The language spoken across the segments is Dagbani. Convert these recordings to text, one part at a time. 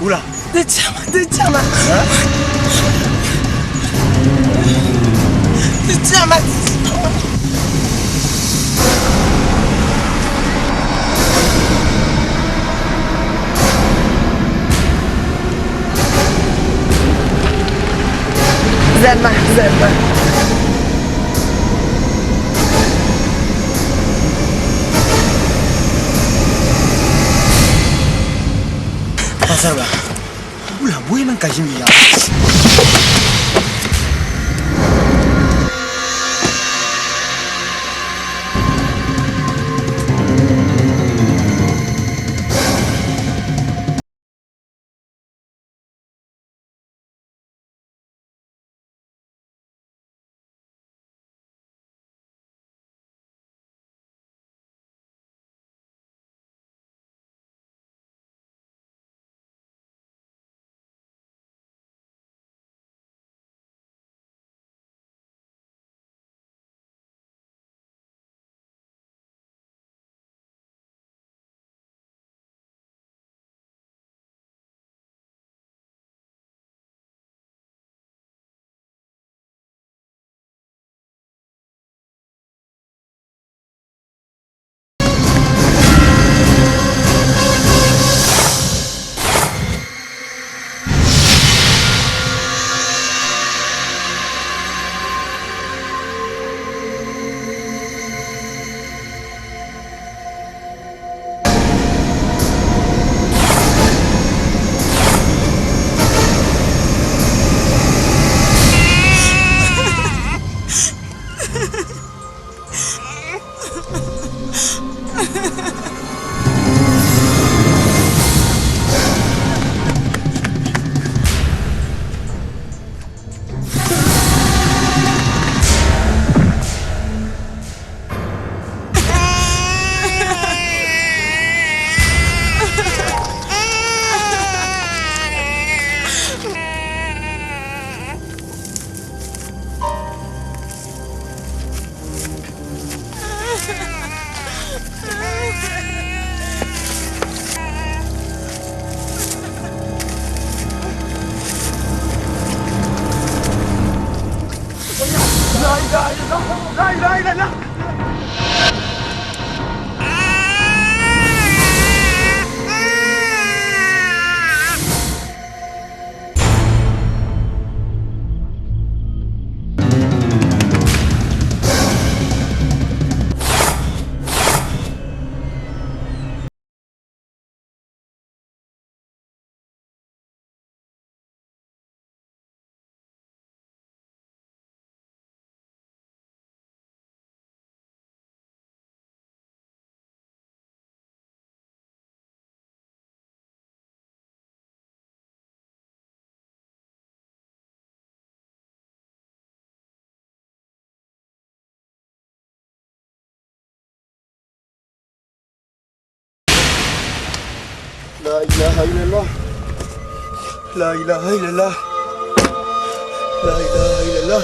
Wula? Di chama, di chama. Di chama, di chama. Zalima, zalima. Paɣasaribila, wula bɔyi niŋ ka ʒini yiya? La ilaha illallah. La ilaha illallah. La ilaha illallah.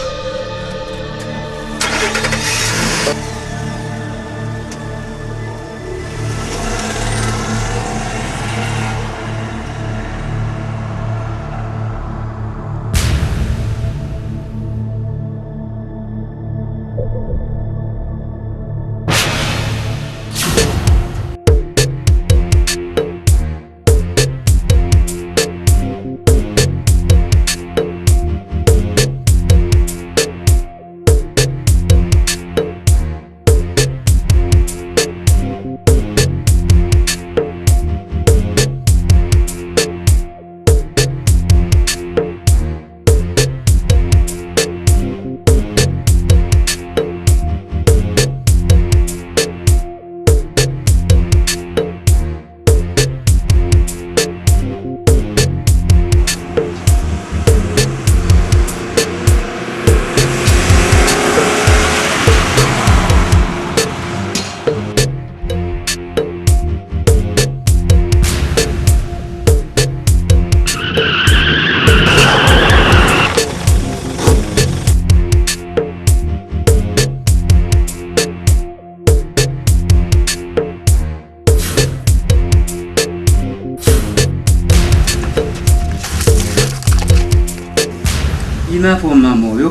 maa foon maa m-bɔŋɔ yo.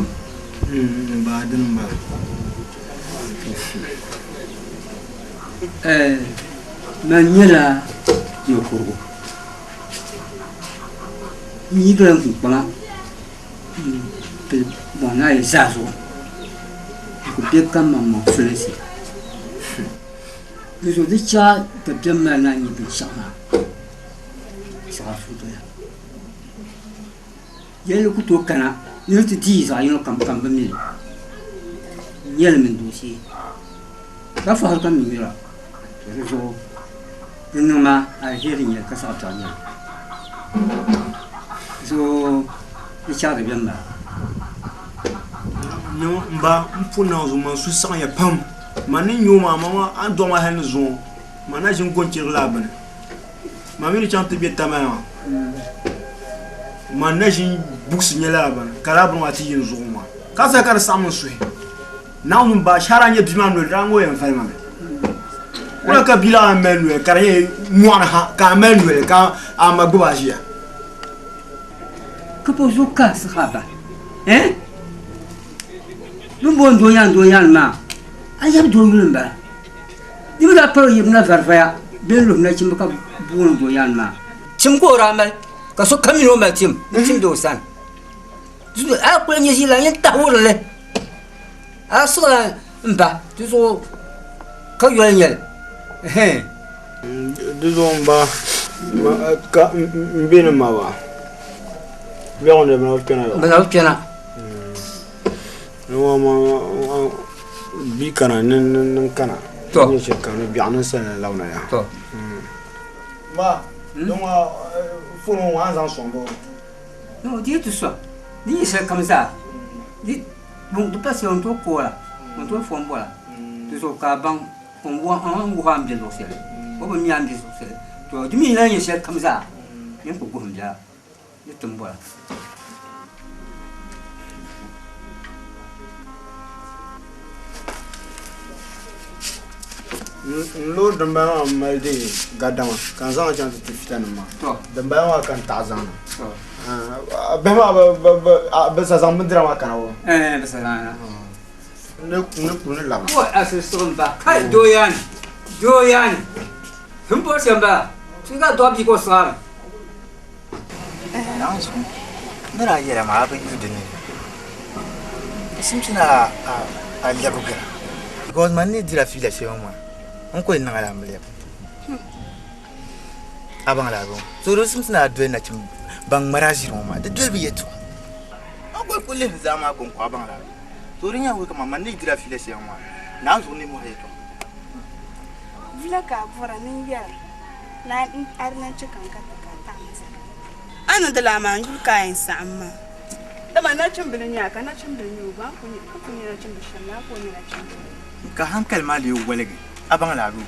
M ba dini m-bala. Ɛɛ man nyɛla nɔkurugu. N yi doli n kpunkpama m-pili bɔŋ ni ayi zaa zuɣu n ku be kaman maŋ sulinsi. Di zuɣu di chɛ a dabiɛm mali ni a nya binshɛɣu maa saɣi a suhu doya. Yɛlli ku tooi kana ni di ti dii zaɣ yino kam kam bi mi li. N nyɛ li mini dooshee ka fɔhiri ka mi yura, to di zuɣu di niŋ ma aliheri n-nyɛ li ka saɣi biɛɣu nyɛ li. Di zuɣu di chaɣ dabiɛm m-bala. M ba, m pun niŋ zuɣu man suhu saɣinya pam. Man ni nya o maa, amaa a ni dɔɣi ma hal ni zuŋɔ, man na ʒini gɔnchirigu laa gbini. Man mi ni chaŋ ti be Tamale maa, man na ʒini bugisi nya lala bini, ka lala bini maa ti yi n zuɣu maa. Ka saha ka di saɣim n suhi. Naawuni ŋun ba shɛhira n-nyɛ bia maa noli, di daa ŋɔ yɛn vali ma mi. Wula ka bia laa mali noli ka di nyɛ mɔɣuni ha ka a mali noli ka a ma gbubi a ʒiya? Ka bɔ zuɣu ka a siɣi a ba? Eh? Bɛ ni booni dooyaan dooyaan maa, a yab doo yuli m-bala. Di mi daa pali o yirina varivaya bee n-luhi nachimba ka booni dooyaan maa. Tim ka o daa mali, ka sokam mi ni o mali tim n-timdi o sani. A kuli nyɛ ʒii la nyin tahi wurim li, a siɣila m ba di zuɣu ka yoli nyɛli. Ɛhɛn. Di zuɣu m ba ka m be ni ma ba biɛɣu ni bɛ na bi kpɛna. Bɛ na bi kpɛna. Bia kana ni n kana To. N chɛ ka ni biɛɣu ni sani labina yaha. To. Ba, don ŋɔ foon ŋɔ a ni zaŋ sɔŋ bɔ? No, di yi ti sɔŋ, di nyɛ shɛli kam zaa, di di pa shɛli o ni tooi koola, o ni tooi fom bɔla, di zuɣu ka a baŋ o ni wuhi a ni be luɣ shɛli, o bi mi a ni be luɣ shɛli. To, di mi lahi nyɛ shɛli kam zaa, nyin ku guhim biɛla. Ni ti m-bɔra. N loori dimbala maa m-mali deei gadama ka n zaŋ li chaŋ ti ti fitanim maa. Dimbala maa ka n taɣi zaŋ na. Bihi maa bɛ sa zaŋ bindira maa kana o? Ɛɛn bɛ sa zaŋ na. N ni kuli ni labina. Oi a suhu m-ba. Kai dooyaani! Dooyaani! N bɔri shɛm m-bala. Ti ka dɔɣi bia ka o siɣirimi. Naanzuhi ni daa yɛla maa a bi yu di ni di simsi ni a lɛbigira because man ni dira fiila shɛli ŋɔ maa n ku yɛn niŋla m lɛbi a baŋ la so di simsi ni a doli nachim ban ŋmari a ʒiri ŋɔ maa di doli bi yɛltɔɣa a gba ku lihi zaa maa kɔŋko a baŋ la so di nyɛla kamani man ni dira fiila shɛli ŋɔ maa naanzuhi ninmɔhi yɛltɔɣa. Vula ka a bɔra ni n yɛra. Na a di lan chɛ ka n ka ti ka a taɣi ma zali. A ni niŋdi lala maa, n yuli ka a yɛn saɣim maa. Dama nachimbila n-nyɛ a, ka nachimbila nyɛ o gba. A ni kul nyɛ nachimbila shɛm, lala ka o nyɛ nachimbila. Ka hankali maa lee woligi, a baŋ la bee?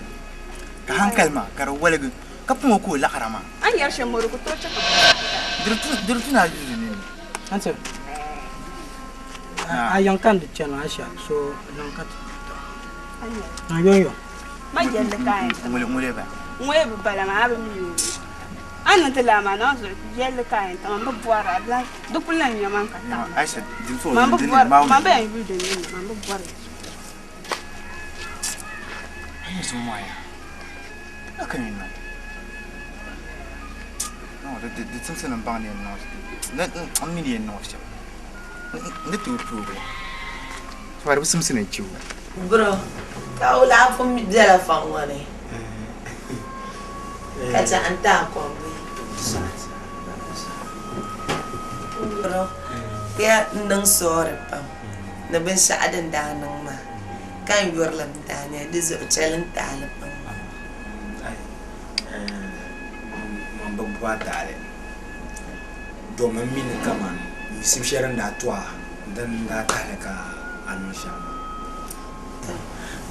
Ka hankali maa ka di woligi, ka pun o ka o laɣira maa. A ni yɛri shɛm ŋɔ, di ku tooi chɛ ka bɛ laɣim taa. Di di tu ni a yuli nini. Ante, a yiŋ ka n di chani Aisha, so niŋ ka ti taba. Niŋ yomyom. Ma yɛlli ka a yɛn ti ma. Ŋuli ba. Ŋuli bi bala maa, a bi mi o. A ni niŋ ti lala maa, naawuni zuɣu yɛlli ka a yɛn ti ma, m bi bɔri a, di kuli lan nya man ka taɣi ma. Aisha, din so Man bi din bɔri, maa man bi yɛn yuli din ni, man bi bɔri. A ni zuŋ maa ya, a ka yi niŋ. No, di di timsi ni n baŋ ni yɛn niŋ n mi ni yɛn niŋ shɛm. N ni tooi tooi o. Di bi simsi ni n chɛ o. Bro, ka o lahi pun bela fɔŋ ŋɔ ni ka chɛ n ti a kom bee? Bro, ya n niŋ sorry pam ni binshɛɣu din daa niŋ maa ka n yurilim daa nya di zuɣu chɛli n taali pam. Man bi bo a taali domi m mi ni kaman yiɣisibu shɛli din daa to a dini n-daa tahili ka a niŋ shɛm maa.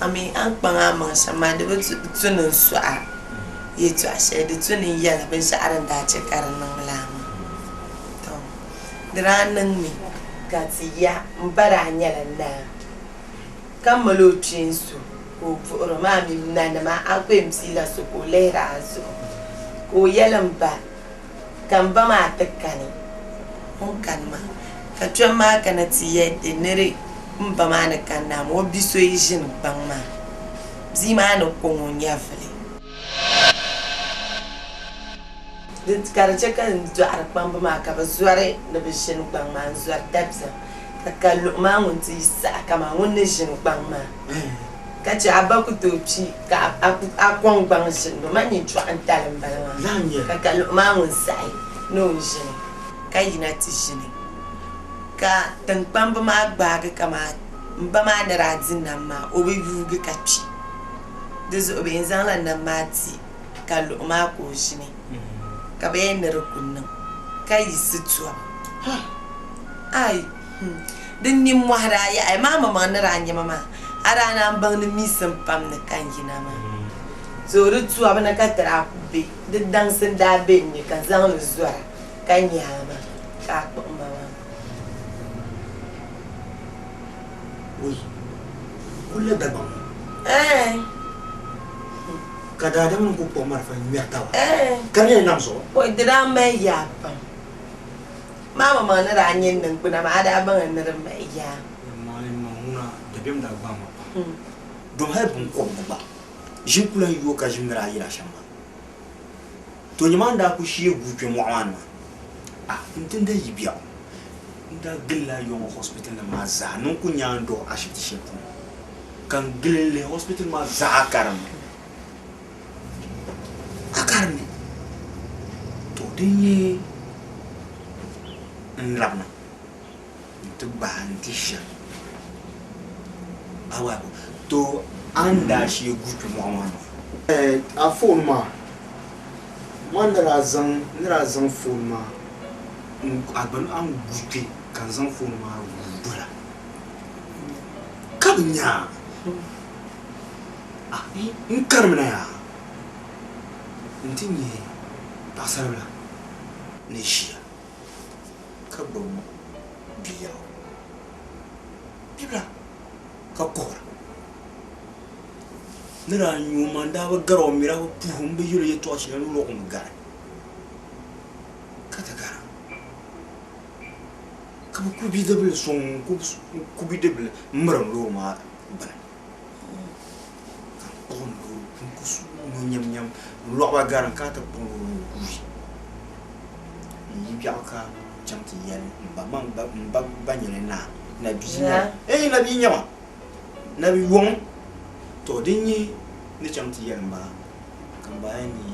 A mi a ni kpaŋ amaŋ shɛm maa, di bi tu ni n sɔh a yɛtɔɣ shɛli, di tu ni n yɛl a binshɛɣu din daa chɛ ka di niŋ lala maa. Tɔ! Di daa niŋmi ka ti ya m ba daa nyɛla naa, ka mal o kpeen so ka o buɣir o maa mi nanima a ku yɛn piila so ka o lihiri a zuɣu, ka o yɛli m ba, Ka m ba maa ti kani, o ni kani maa, Ka kpɛm maa kana ti yɛli ni di m ba maa ni kanna amaa o bi so yi ʒini gbaŋ maa, bia maa ni kɔŋ o nyɛvili. Di ka di chɛ ka n dɔɣiri kpamba maa ka bɛ zɔri ni bɛ ʒini gbaŋ maa n-zɔri dabiɛm, ka ka luɣi maa ŋun ti yi saha kaman ŋun ni ʒini gbaŋ maa, ka chɛ a ba ku tooi kpi ka a kɔŋ gbaŋ ʒinibu. Man nyintɔɣu n-tali m-bala maa, ka ka luɣi maa ŋun saɣi ni o ʒini. Ka yina ti ʒini, ka tiŋkpamba maa gbaagi kaman m ba maa ni daa di nam maa, o bi yuugi ka kpi. Di zuɣu bɛ yɛn zaŋla nam maa ti ka luɣi maa ka o ʒini, ka bɛ yɛn ni di ku niŋ ka yiɣisi tɔbu. Ai! Di nimmɔhi daa yaɣiya maa maŋmaŋ ni daa nya ma maa, a daa naan baŋ ni miisim pam ni ka n yina maa. So di tɔbu ni ka ti daa ku be, di daŋsi n-daa be n ni ka n zaŋ li zɔra. Ka nyaai ma ka a kpuɣi ma maa. Oi, kulla Dagbaŋ ŋɔ. Ɛɛn. Ka daadamnim ku kpuɣi marafa ŋ-ŋmɛri taba. Ɛɛn. Ka di nyɛla nam zuɣu. Oi, di daa mali yaa pam. Maa maŋmaŋ ni daa nyɛ niŋgbuna maa, a daa baŋ ni di mali yaa. Yɛlimaŋli n maŋ ŋuna dabiɛm daa gbaai ma pam. Dom hali biŋkɔbigu gba ʒim ku lahi yooi ka ʒim ni daa yina shɛm maa. To nyɛ maa n-daa kuli shee guui kpe mɔɣu maa ni maa, a n-ti n-daa yi biɛɣu n-daa gilila Yɔŋɔ hospital nim maa zaa ni n ku nya n dɔɣi ashibiti shɛli puuni ka n gili n-lihi hospital maa zaa karim ni. A karim ni. To din nyɛ n labina n-ti gbaai n-ti shɛri a waai to a ni daa shee guui kpe mɔɣu maa ni maa. A foon maa, man ni daa zaŋ ni daa zaŋ foon maa n a gba a ni guui kpe ka n zaŋ foon maa guui dola ka bi nya a n karimina yaa n-ti nya paɣisaribila ni ʒiya ka gbubi biliɛɣu bibila ka kuhira. Ni daa nyu o maa n-daa bi gari o mi daa bi puhi o m-bi yɛl o yɛtɔɣ shɛli ni o mi gari ka ti gara ka bɛ ku bidibili sɔŋ n-ku bidibili m-mirim loori maa gbini ka n kpuɣi n loori n-ku nyo nyamnyam n-lɔɣi ba gari n-kana ti kpuɣi loori n-guui n-yi biɛɣu ka chaŋ ti yɛli m ba m ba gba nyɛla naa nabia n-nyɛ ma. Nabi yɔŋ, tɔ din nyɛ ni chaŋ ti yɛli m ba ka m ba yɛn ni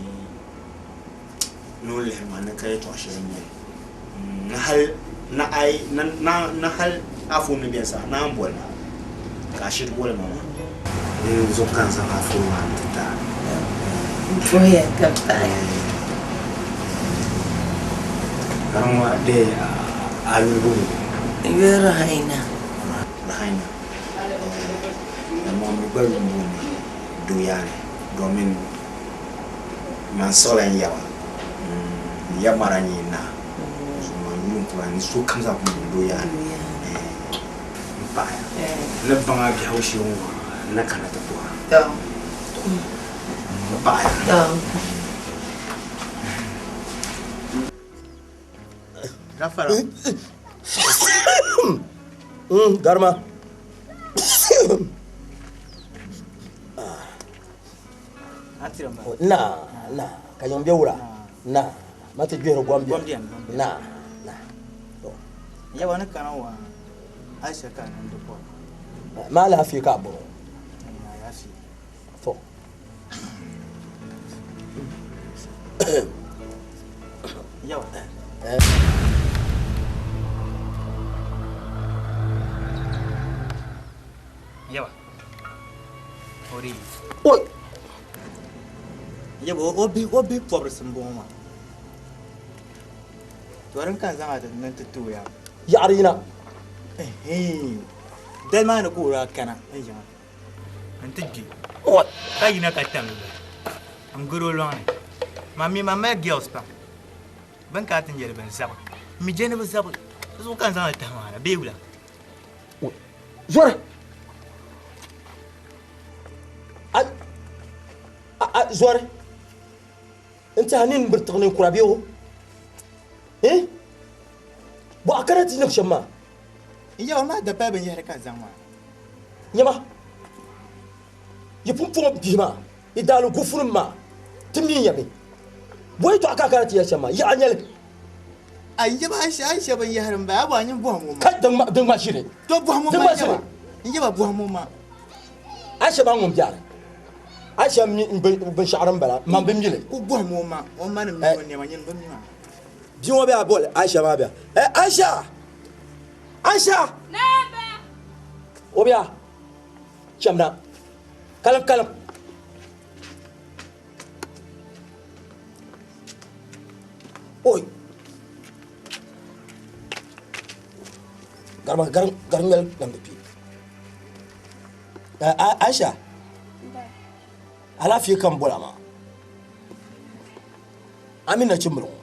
ni o lihi ma ni ka yɛtɔɣ shɛli n-nyɛ li ni hal ni a yi ni hal a foon ni beni saha ni a ni boli ma ka a shiri boli ma maa. Din zuɣu ka n zaŋ a foon maa n-ti ti a. M puhiya ka pahi. Ka di ŋɔ dee a yuli booni? N yuli Rahina. Rahina. Dama mi gba yuli booni Doyaani domin man siɣila n yaba n yaba maa daa nyɛ naa so man yuli n kuli ni sokam zaa kuli booni Doyaani m paɣiya ni baŋ a biɛhigu shee ŋɔ n na kana ti puhira m paɣiya. Gafara. Garima. Na, na, ka yiŋ be wula? Na, ma ti gbihiri gom biɛm. Na, na. Yawa ni kana wa Aisha ka niŋ di pɔri. Ma alaafee ka a bɔro. To. Yawa. Eh. Yawa. Ori. Oi. Yawa o bi o bi pɔbirisi m-bɔŋɔ maa. To din ka n zaŋ a ti niŋ ti ti o yaa. Yaɣiri yina. Dali maa ni ka o daa kana n yiŋa. N-ti gbi ka yina ka tam li n-gari o lɔŋ ni. Man mi man mali girls pam bɛn kana ti nyɛli bɛn zabi m mi je ni bɛ zabi di zuɣu ka n zaŋ li tahi maa na bee wula? Zɔri! A, a, zɔri! N tɛha nini biri tiɣi ninkura bee o? Eh? Bɔɣa kana kana ti niŋ shɛm maa. N yaba maa da pali binyɛhiri ka zaŋ maa. Nyama, yi pumpɔŋɔ bihi maa, yi daali gufunim maa, ti mi ya mi. Bɔ yɛtɔɣa ka a kana ti yɛli shɛm maa? Yaɣa nyɛli. A yaba a shɛ binyɛhiri m-bala, a bɔhi nyin bɔhim o ma. Ka din ŋma ʒiri. To bɔhim o Din ma ŋma n yaba. ʒiri. N yaba bɔhim o ma. A shɛ maa ŋun biɛri. A shɛ mi binshɛɣu din bala, man bi mi li. Ku bɔhim o ma, o ma ni mi o nɛma, nyin bi mi maa. Bia ŋɔ bɛ a boli Aisha maa bia. Ɛ Aisha! Aisha! O bia, cham na. Kalim kalim. Oi! Garima garim garim ŋmɛli namdi kpi. Aisha, alaafee ka n boli a maa. A mini nachimbili ŋɔ.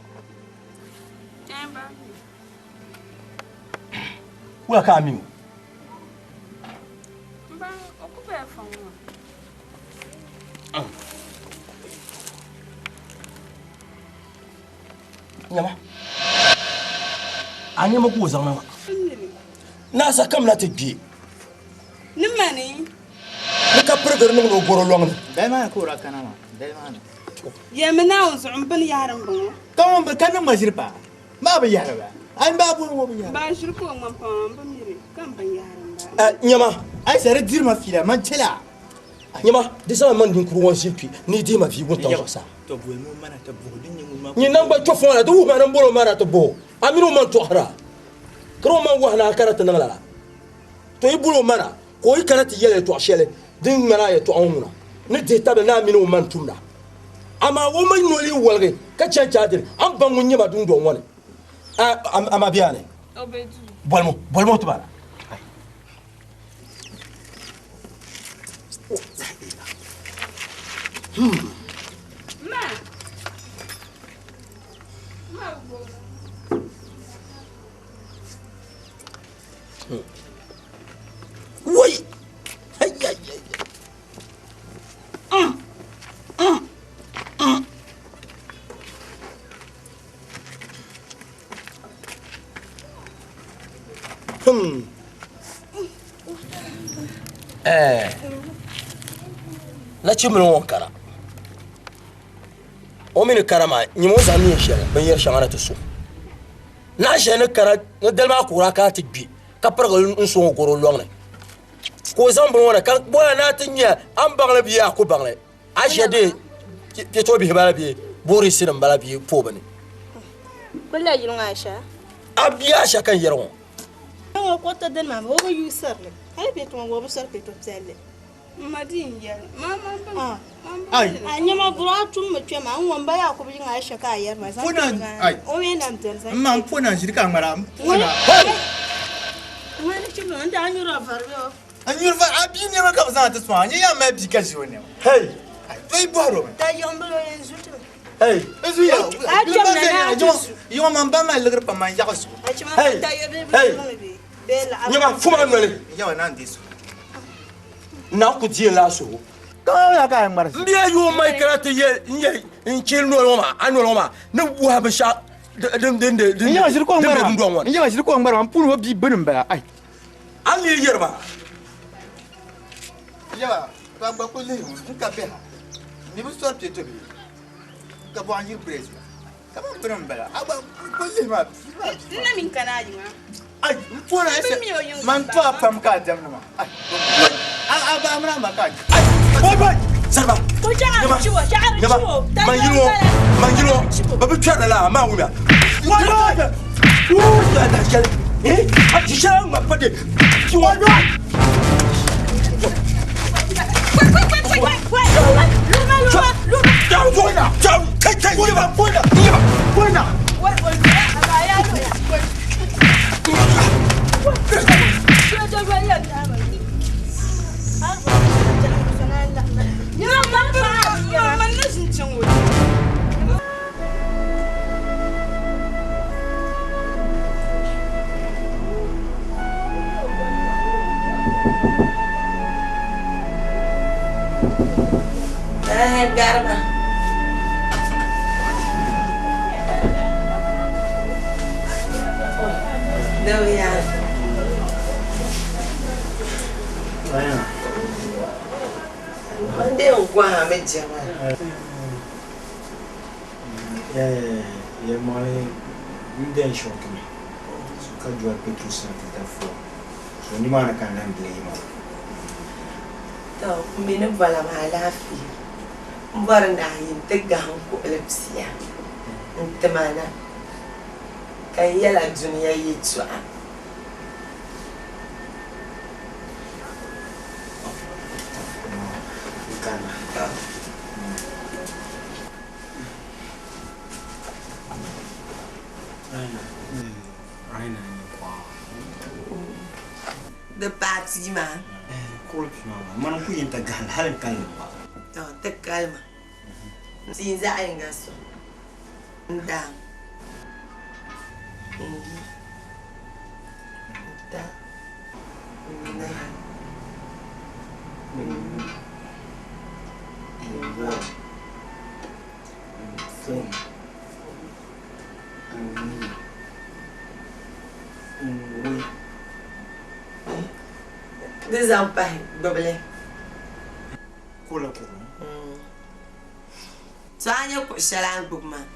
Wula ka a mi o? Nyama, a nɛma ka o zaŋ na maa. Naasa kamina ti gbe. Ni mani. Ni ka pirigiri niŋdi o gɔro lɔŋni. Dali maa ni ka o daa kana maa, dali maa ni. Yɛlimi Naawuni zuɣu m bini yahiri m-bɔŋɔ. Ka ŋun bi ka niŋ ma ʒiri paa maa bi yahiri ba. A ni baa bɔri ŋɔ bi yahiri. Baa ʒiri ka o ŋmani pam m bi mi li ka m bini yahiri m-bala. Nyama. Aisha di diri ma fiila man chɛla. Nyama, di zaŋ man ninkurigu ŋɔ ʒiri kpi ni yi dihi ma vi wuntaŋ zuɣusaa. Tɔ bolimi o mana ti buhi din nyɛ ŋun maa. Nyin naŋgban chɔfuŋɔ la, di wuhi ma ni m boli o mana ti buhi o. A mini o man tɔhira. Ka di o man wahi ni a kana ti niŋ lala. To yi boli o mana ka o yi kana ti yɛli yɛtɔɣ shɛli din ŋmani a yɛtɔɣa ŋɔ ŋuna ni dihi tabili ni a mini o man tumda. Amaa o mi noli yi woligi ka chani ti a dini, a ni baŋ ŋun nyɛ ma dundɔŋ ŋɔ ni. A ma be a ni? Bolimi o, bolimi o ti ma na. Wai! Ai, ai, ai. Hmm. Eh. Nachimbili ŋɔ kana. O mi ni kana maa, nyimi o zaŋ neen shɛli binyɛr shɛŋa na ti so. Naɣ shɛli ni kana ni dali maa ka o daa kana ti gbi ka pirigi n-sɔŋ o gɔro lɔŋni. Ka o zaŋ bini ŋɔ na ka bɔla ni a ti nya a ni baŋ li bee a ku baŋ li. A ʒe dee kpɛtɔɔ bihi bala bee boorisi nim bala bee pooi bini. Kpilla yili ŋɔ Aisha. A bia Aisha ka n yɛri ŋɔ. Ŋɔ ko ti dini maa o bi yuusiri li hali kpɛtɔ ŋɔ o bi sɔri kpɛtɔ piɛlli. M ma di n yɛli ma ma bi ma bi mi. A nyɛma buru a tum mi kpɛma n ŋɔ m ba Yakubu yiŋa Aisha ka a yɛri ma zaŋ kpɛma o mi na bɛni zaŋ M ma n po na ʒiri ka ŋmara n po na. Ŋmani chibili n daa nyuri vari bɛ o. N nyuri vari a bia nɛma ka bi zaŋ ti sɔŋ a nyɛ yaa mali bia ka ʒiri o nɛma. Hey. To yi bɔhiri o mi. Da yiɣim bili o yɛn zu ti mi. Hey. N zu ya. A kpɛm na na a ti zu. Yiŋɔ man ba mali ligiri pam man yaɣi zu. A chima Hey. da yiɣi bili Hey. bili mi bee laɣiri. Nyɛma fuma noli. N yawa naan deei su. Na ku di la suhu. Ka ya ka ŋmari. N bia yuun mai kana ti yɛ n yɛ n chɛ noli ŋɔ maa a noli ŋɔ maa ni wuhi binshɛɣu din din din din N yawa ʒiri ko din bɛ ŋmari ma. dundɔŋ ŋɔ ni. N yawa ʒiri ko ŋmari ma n puuni o bia bini n bala ai. A ni yɛri ba. N yawa ka gba ku lihi ŋun n ka biha ni bi sɔri kpɛ to bee ka bɔɣu yiri brɛs ba ka man bini n bala a gba ku lihi maa bia maa bia N na min kana a yiŋa. Ai n puuni a N bi mi o yiŋ man to a pam ka a diɛmdi ma ai a a ba amina ma ka a Ai bɔi bɔi sariba. Ko shɛŋa Nyɛma di chibo shɛŋa di nyɛma chibo man yili ŋɔ man yili ŋɔ ba bi kpɛri lala maa wumiya. Wai wai wuu da da shɛli eh a ti shɛli ŋma pa de ti ŋɔ. Garima. Dawya. N dee n gɔha mi jɛma. Yɛlimaŋli n den shɔki mi ka doli Petrus na ti da fua. So nimaani ka n lahi bileei maa. To m mi ni bɔla maa alaafee. M bɔri ni a yi nti gahim kuɣili pia n-ti ma na, ka n yɛl a dunia yɛtɔɣa. Di paai pia maa. Kuɣili pia maa, mani n-kul yɛn ti gahim li hal n kalinli gba. Tɔ, ti kalima. Tia zaɣ yiŋga so n-daam n-yi n-ta n-nahi n-nu n-yɔbu n-pɔi n-nuu n-wui. Di zaŋ pahi gbubili. Kuɣila kuɣu. To a nya kuɣ shɛli a ni gbubi maa,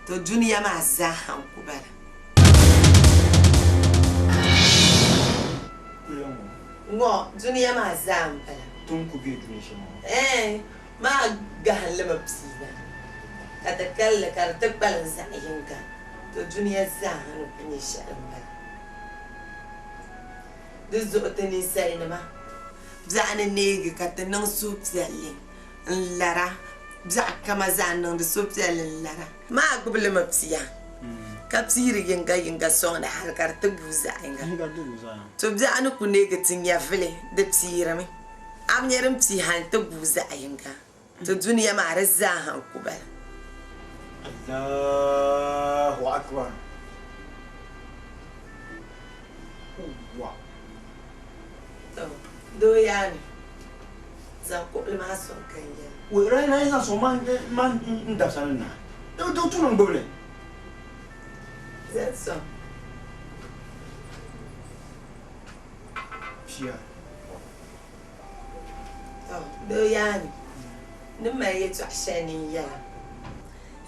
to dunia maa zaaha n-ku bala. Ŋɔ dunia maa zaa m-bala. Ɛɛn, maa gahinli mi pii na, ka ti kali li ka di ti kpalim zaɣ yiŋga, to dunia zaaha ni ku nyɛ shɛli m-bala. Di zuɣu ti ninsalinima biɛɣu ni neegi ka ti niŋ suhupiɛlli n-lara, biɛɣu kama zaa n-niŋdi suhupiɛlli n-lara. Maa gbubi li mi pia, ka piiri yiŋga yiŋga sɔŋdi hal ka di ti guui zaɣ yiŋga. To biɛɣu ni ku neegi ti nyɛvili, di piirimi. A bi nya din pii hal nti guui zaɣ yiŋga. Ti dunia maa di zaaha n-ku bala. Allahu Akbar. Wa. To, doo yaani, zaŋ kuɣili maa sɔŋ ka n yɛli. Wei rai na yi zaŋ sɔŋ man n dabisa ni naai. Di bi tooi tuuni n gbubi li. Zaŋ sɔŋ. Pia. To, doo yaani, ni mali yɛtɔɣ shɛli ni n yɛla,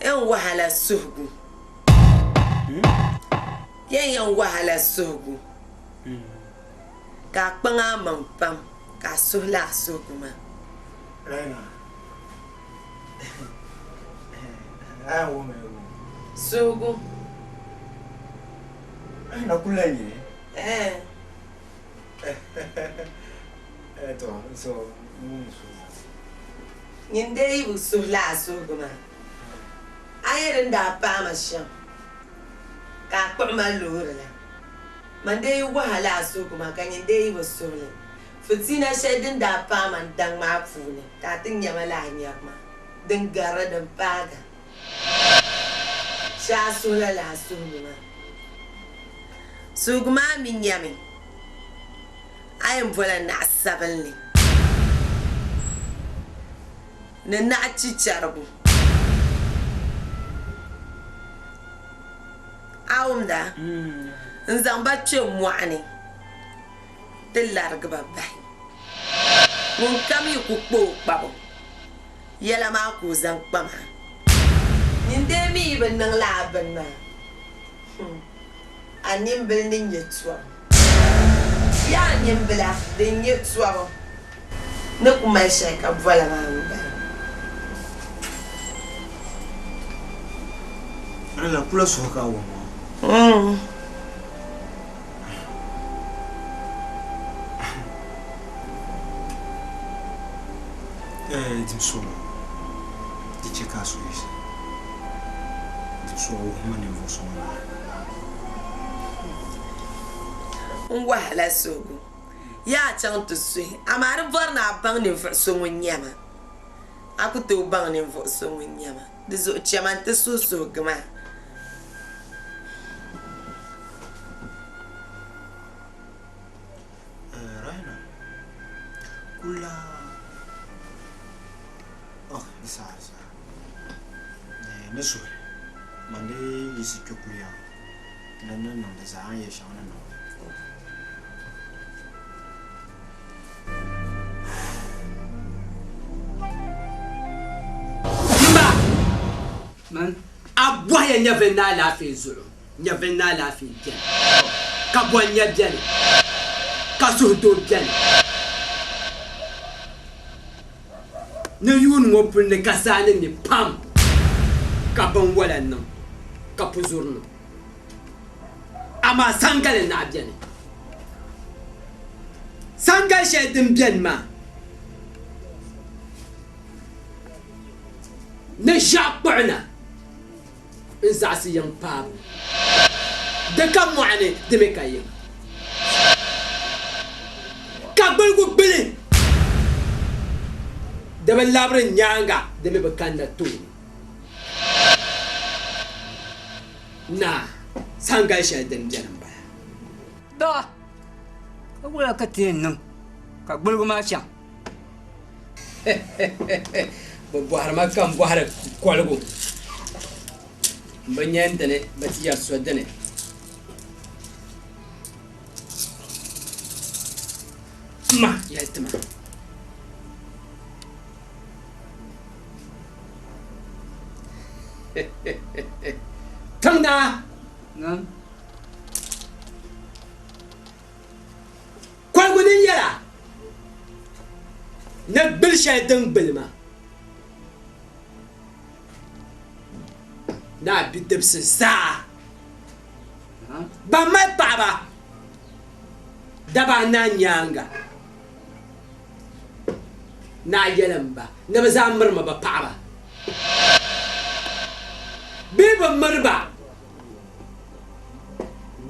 Yɛn wahala suhigu. Yɛn yɛn wahala suhigu, ka a kpaŋ a maŋ pam ka a suhi lala suhigu maa. Suhigu. Ɛɛn. Nyin dee yi bi suhi lala suhigu maa, a nya din daa paai ma shɛm ka a kpuɣi ma loori la. Man dee yi wahi a lala suhigu maa ka nyin dee yi bi suhi li, fitiina shɛli din daa paai ma n daŋ maa puuni ka a ti nya ma lala nyabu maa din garili din paaga. Shee a suhi la lala suhigu maa. Suhigu maa mi nyami a yɛn bola naɣ sabinli ni naɣ chichɛrigu. A wumda? N-zaŋ ba kpe mɔɣu ni ti larigi ba bahi. Ŋunkam yi ku kpa o kpabu yɛla maa ka o zaŋ kpa maa. Nyin dee mi yi bi niŋ lala bini maa, a nimbili ni nya tɔbu. Yaa nimbila din nyɛ tɔbu ni ku mali shɛli ka bɔla maa m-bala. Rila kula suhu ka a wum ŋɔ. Dim suɣulo, di chɛ ka a suhu yiɣisi. Dim suɣulo wuhi ma ninvuɣ so ŋun naai. N wahala suhigu, yaa chaŋ ti suhi, amaa di bɔri ni a baŋ ninvuɣ so ŋun nyɛ ma. A ku tooi baŋ ninvuɣ so ŋun nyɛ ma, di zuɣu chɛ ma nti suhi suhigu maa. Rahina, kula ok di saha di saha ni suhi man di yiɣisi kpe kuliya. Din ni niŋ di zaa a ni yɛli shɛŋa ni niŋ. M ba, a bɔhiya nyɛvili ni alaafee zuɣu, nyɛvili ni alaafee beni, ka bɔnya beni, ka suhudoo beni. Ni yuun ŋɔ puli ni ka saa ni mi pam, ka binwola niŋ, ka puzuri niŋ. Amaa sangali naɣ beni. Sangali shɛli din beni maa ni ʒiɛɣu kpuɣi na n-zaɣisi yiŋ paabu. Di ka mɔɣu ni, di mi ka yiŋa. Ka gbaligu gbili, di bi labiri nyaaŋa, di mi bi kanna tooni. Naa, sangali shɛli din beni m-bala. Ba, ka wula ka ti yɛn niŋ ka gbaligu maa chaŋ? Bɛ bɔhiri ma ka m bɔhiri koligu. M bi nya n dini, bɛ ti yɛri so dini. M ma, yɛli ti ma. Tiŋ naa! Koligu ni nyɛla ni gbili shɛli din gbili ma ni a bidibisi zaa ban mali paɣaba daba anahi nyaaŋa ni a yɛli m ba ni bɛ zaa mirimi bɛ paɣaba bee bɛ miri ba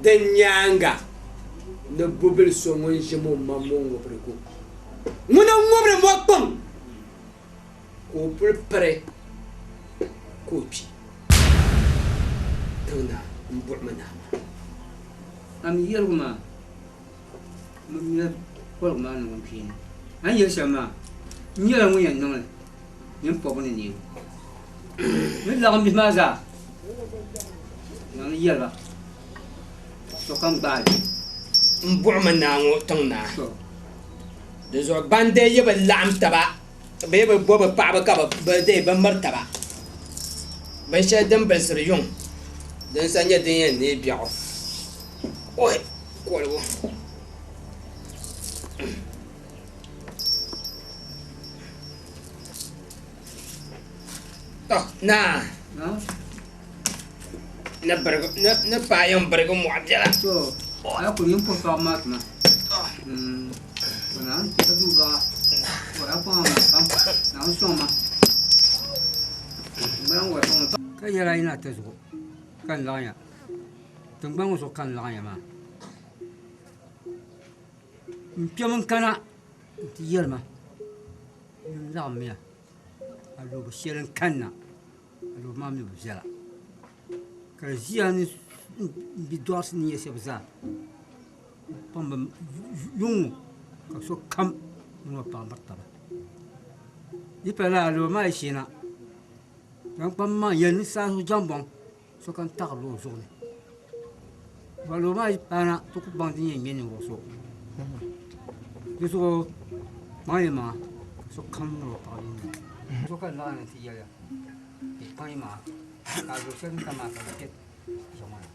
Din nyaaŋa ni bubil so ŋun ʒim o maŋ mɔŋubirigu, ŋuna n-ŋubiri mɔkpiŋ, ka o puli piri ka o kpi. Tiŋ naa m-buɣimi naa maa. A mi yɛligu maa, m bi mi koligu maa ni ŋun kpeeni. A ni yɛli shɛm maa, n nyɛla ŋun yɛn niŋ li. Nyin pɔbu ni neebu ni laɣim bihi maa zaa na ni yɛli ba sokam gbaai bɛ. M buɣimi naa ŋɔ tiŋ naa. Di zuɣu ban dee yi bi laɣim taba bee bɛ bo bɛ paɣaba ka bɛ dee bɛ miri taba. Binshɛli din bilisiri yuŋ din sa nyɛ din yɛn neei biɛɣu. Oi! Koligu. To naa ni birigi ni paai yɛn birigi mɔɣu biɛla. To a ku yin puhi paɣaba maa tuma. To naa ka duu baɣa. To a kpaŋ ma pam. Naawuni sɔŋ ma. N gba lahi sɔŋ ma. Ka yɛla yi na ti zuɣu ka n laɣim ya. Tiŋgbani ŋɔ zuɣu ka n laɣim ya maa. N kpɛmi n kana nti yɛli ma ni n laɣimmiya alɔbo shɛli n-kanna, alɔbo maa mi bi viɛla, ka di ʒiya ni m bidɔɣirisi ni nyɛ shɛba zaa kpaŋ bɛ yuŋ ŋɔ ka sokam mini o paɣa miri taba. Di pala lala alɔbo maa yi sheena, kpaŋkpaŋ maa n-yɛli ni saɣisigu jambɔŋ sokam taɣirila o zuɣu ni. Alɔbo maa yi paana ti ku baŋ din yɛn ŋme ninvuɣ so. Di zuɣu kpaŋ yi maŋa ka sokam miri o paɣa yini. So ka laɣim ni ti yɛliya ni kpaŋ yi maŋa ka a zuɣu shɛli din ka maa ka di kpe zuɣu ŋɔ ni.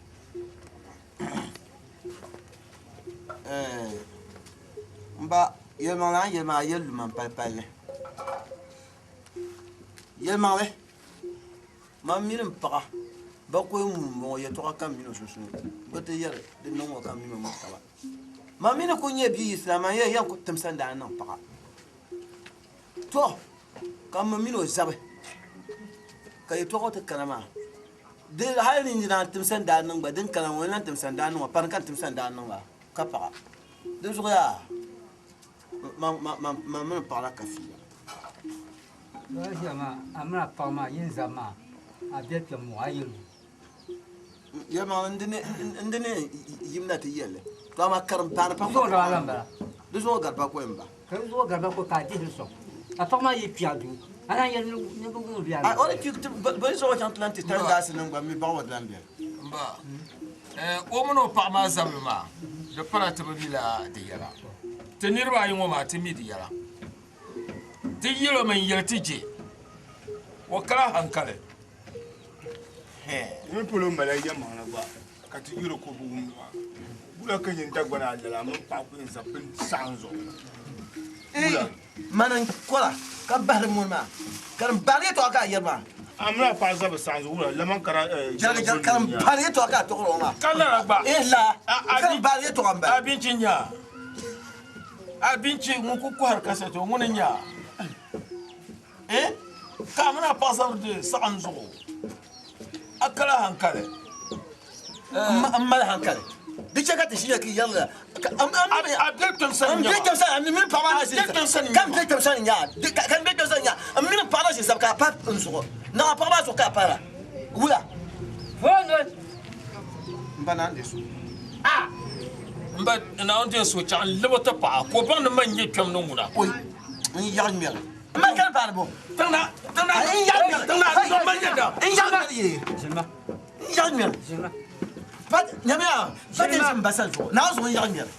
M ba, yɛlimaŋli a ni yɛli maa a yɛli lu ma m-pali palli. Yɛlimaŋli. Man mini m paɣa bakɔi ŋun m-bɔŋɔ yɛtɔɣa kam mini o sunsuuni bɛ ti yɛri di niŋ ŋɔ kam mini o miri taba. Man mi ni kul nyɛ bia yiɣisira, man yɛn yɛn ku tim sandaani niŋ paɣa. Tɔ! Ka m mini o zabi, ka yɛtɔɣa ŋɔ ti kana maa, di hal ni n naan tim sandaani niŋ gba, din kana ŋɔ n lan tim sandaani niŋ ŋɔ, pani ka n tim sandaani niŋ maa ka paɣa. Dinzuɣu yaa, man mini m paɣa la ka fiila. Lala ʒiya maa, a mini a paɣa maa yin zabi maa, a be kpɛm ŋɔ, a yɛli o. Yɛlimaŋli n di ni yimna ti yɛli li, to amaa karim paani pam Di zuɣu daa lan bala. Di zuɣu gari bakɔi m-ba. Ka di zuɣu gari bakɔi ka a dihili sɔŋ. Ka paɣa maa yi kpi a duu, a naan yɛli ni bɛ wum bɛ a O ni kpi, bɛ ni zaŋ o chaŋ ti lan ti tali daasi niŋ gba, m mi baɣa o di lan beni. M ba, O mini o paɣa maa zabili maa, di pala ti bi mi la di yɛla. Ti niriba ayi ŋɔ maa ti mi di yɛla. Ti yɛl o mi n-yɛli ti je o kala hankali. Di mi polo mali yɛlimaŋli gba ka ti yɛl o ka o bi wumdi maa. Wula ka nyin Dagbana a lala a mini paɣa ku yɛn zabi bini saɣim zuɣu? Wula? Mani n-kola ka bahiri muni maa, ka din baari yɛtɔɣa ka a yɛri maa. A mini a paɣa zabi saɣim zuɣu wula laman kara Jɛligi jɛligi ka din baari yɛtɔɣa ka a tɔɣiri o maa. Ka lala gba. Eh laa, ka din baari yɛtɔɣa m-bala. Abinchi n-nya Abinchi ŋun ku kɔhiri kasɛti o ŋuni n-nya Eh ka a mini a paɣa zabiri di saɣim zuɣu a kala hankali. M mali hankali. Di chɛ ka ti ʒiya ka yɛri la. A be kpɛm sani n be kpɛm sani, a mini paɣa maa ʒi ka n be kpɛm sani nya ka n be kpɛm sani nya n mini paɣa maa ʒi zabi ka a pa n zuɣu naɣ a paɣa maa zuɣu ka a para wula. M ba naan deei so. M ba Naawuni deei so chaɣ n lab o ti paɣa ka o baŋ ni man n-nyɛ kpɛm ni ŋuna. Oi, n yaɣi ŋmɛli. M ba kani paani bo. Tiŋna, tiŋna, n yaɣi ŋmɛli. Tiŋna, n ba nyɛ da. N yaɣi ŋmɛli yee. N yaɣi ŋmɛli. Nyamiya, pa ti ʒi m ba sani zuɣu, Naawuni zuɣu n yaɣi ŋmɛli.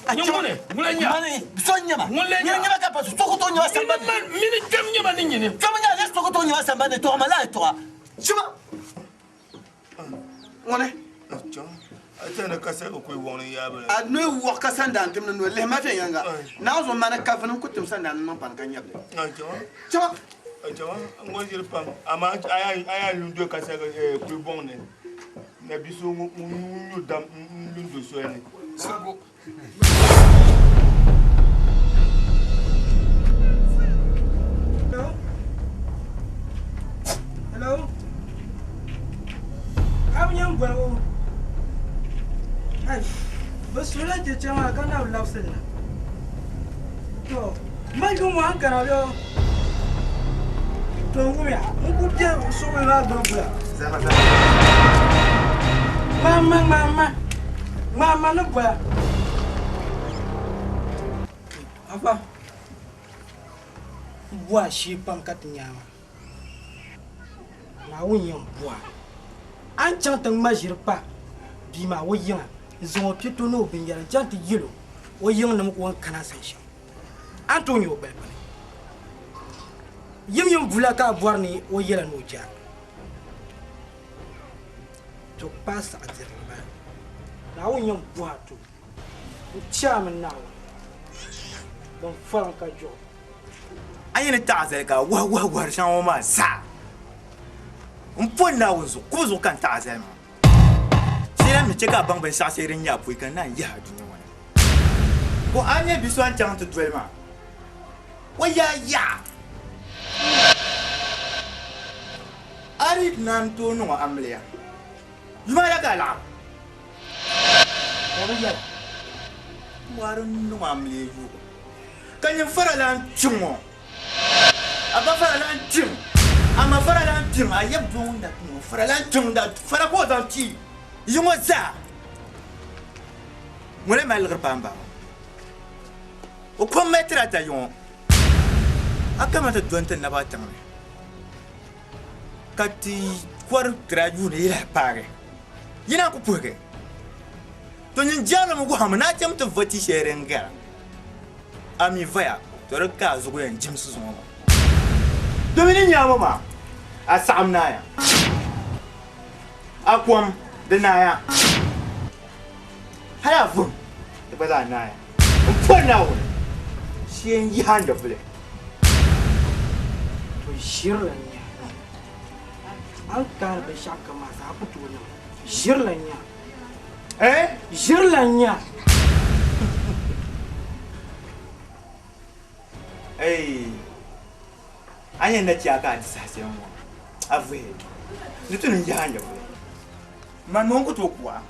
Nyɛ ŋuni? Ŋuni n-nyɛ a? Mani, so n-nyɛ ma. Ŋuni lee nyɛ a? Nyini nyɛma ka pa so ku tooi nyɛma sambani. Mini kpɛm nyɛma ni nyini. Kpɛm n-nyɛ a, lee so ku tooi nyɛma sambani ni, tɔɣima laa yɛtɔɣa. Chima! Ŋuni? A ni wɔɣ ka sandan tim ni noli lihi ma viɛnyɛliŋga. Naawuni zuɣu mani ka vuni n-ku tim sandan ni niŋ pani ka nyabili. Chama. Chama, n gba ʒiri pam, amaa a yaa lu n-do kasagi kulibɔŋ ni, na bi so ŋun nyu dam n-lu n-do soli ni. Sirigu. Hello? Hello? A bi nya n bɔri o? Ai, bɛ suhila cheche maa ka na bi labisi li na. To, mali yuŋ ŋɔ a ni kana bɛ o? To n wumiya, n ku be suɣili maa gbuni gula. Ŋmaamma, ŋmaamma, ŋmaamma ni boya. Afa, m bo a shee pam ka ti nya a maa. Naawuni yɛn bo a. A ni chaŋ ti ŋma ʒiri pa bia maa o yiŋa n-zaŋ o piɛto ni o binyɛra n-chaŋ ti yɛl o o yiŋnima o ni kana sani shɛm. A ni tooi nya o gbali pini. Yimyim bula ka a bɔri ni o yɛla ni o je a. To kpaai saɣi dirili bala. Naawuni yɛn bɔhi a to n-ti a mi Naawuni din faliŋ ka juɣu. A yi ni taɣi zali ka a wahi wahi wahiri shɛŋa ŋɔ maa zaa, m poli Naawuni zuɣu, kubu zuɣu ka n taɣi zali maa. Shee mi chɛ ka a baŋ binshɛɣu shee din nyɛ a pɔi ka n naan yihi a dunia ŋɔ ni. Ko a nya bi so a ni chaŋ ti doli maa, o yaa yaɣa. A di naan tooi niŋ o amiliya, yuma aya ka a laɣim. O bi yɛla, a di niŋ o amiliya yuugi ka nyin fara lan kpiŋ o. A ba fara lan kpiŋ, a ma fara lan kpiŋ, a yab doo ŋun daa kpiŋ o fara lan kpiŋ da fara ka o zaŋ kpi yi ŋɔ zaa. Ŋuni lee mali liɣiri paai m ba ŋɔ? O kom mali tiri ata yi ŋɔ. A kama ti dɔni ti naba tiŋ ni ka ti kɔri tiri a yuuni yi lahi paagi yi naan ku puhigi. To nyin jɛrili mi gɔhimi ni a cham ti va ti shɛli din gara. A mi vaya, to di ka a zuɣu yɛn jimsi zuŋɔ maa. Domi ni nyaabo maa, a saɣim naaya. A kom, di naaya. Hali a vuhim, di gba zaa naaya. M pɔri Naawuni, shee n-yihi a nyɛvili. To ʒirila n-nya a ni kaari binshɛɣu kam maa zaa ku tooi niŋ. Ʒirila n-nya. Eh? Ʒirila n-nya. Ei, a ni yɛn na chɛ a ka a di saha shɛli ŋɔ, a vuhi ni ti ni yihi a nyɛvili. Mani ŋɔ n-ku tooi ku a.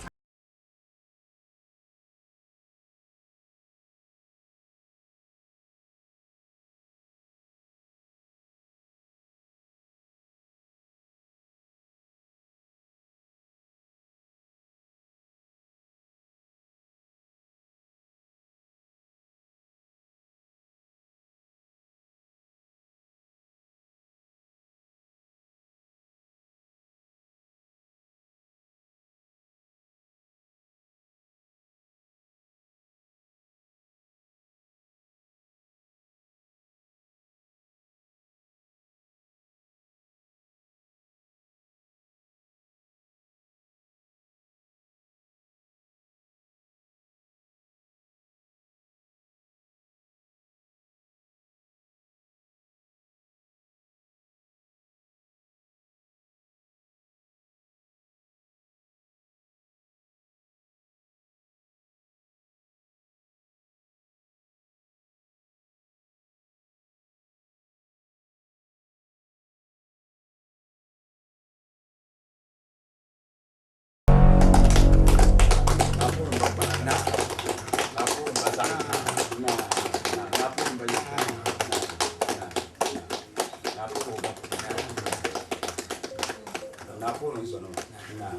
puhiri n zonima. Naa,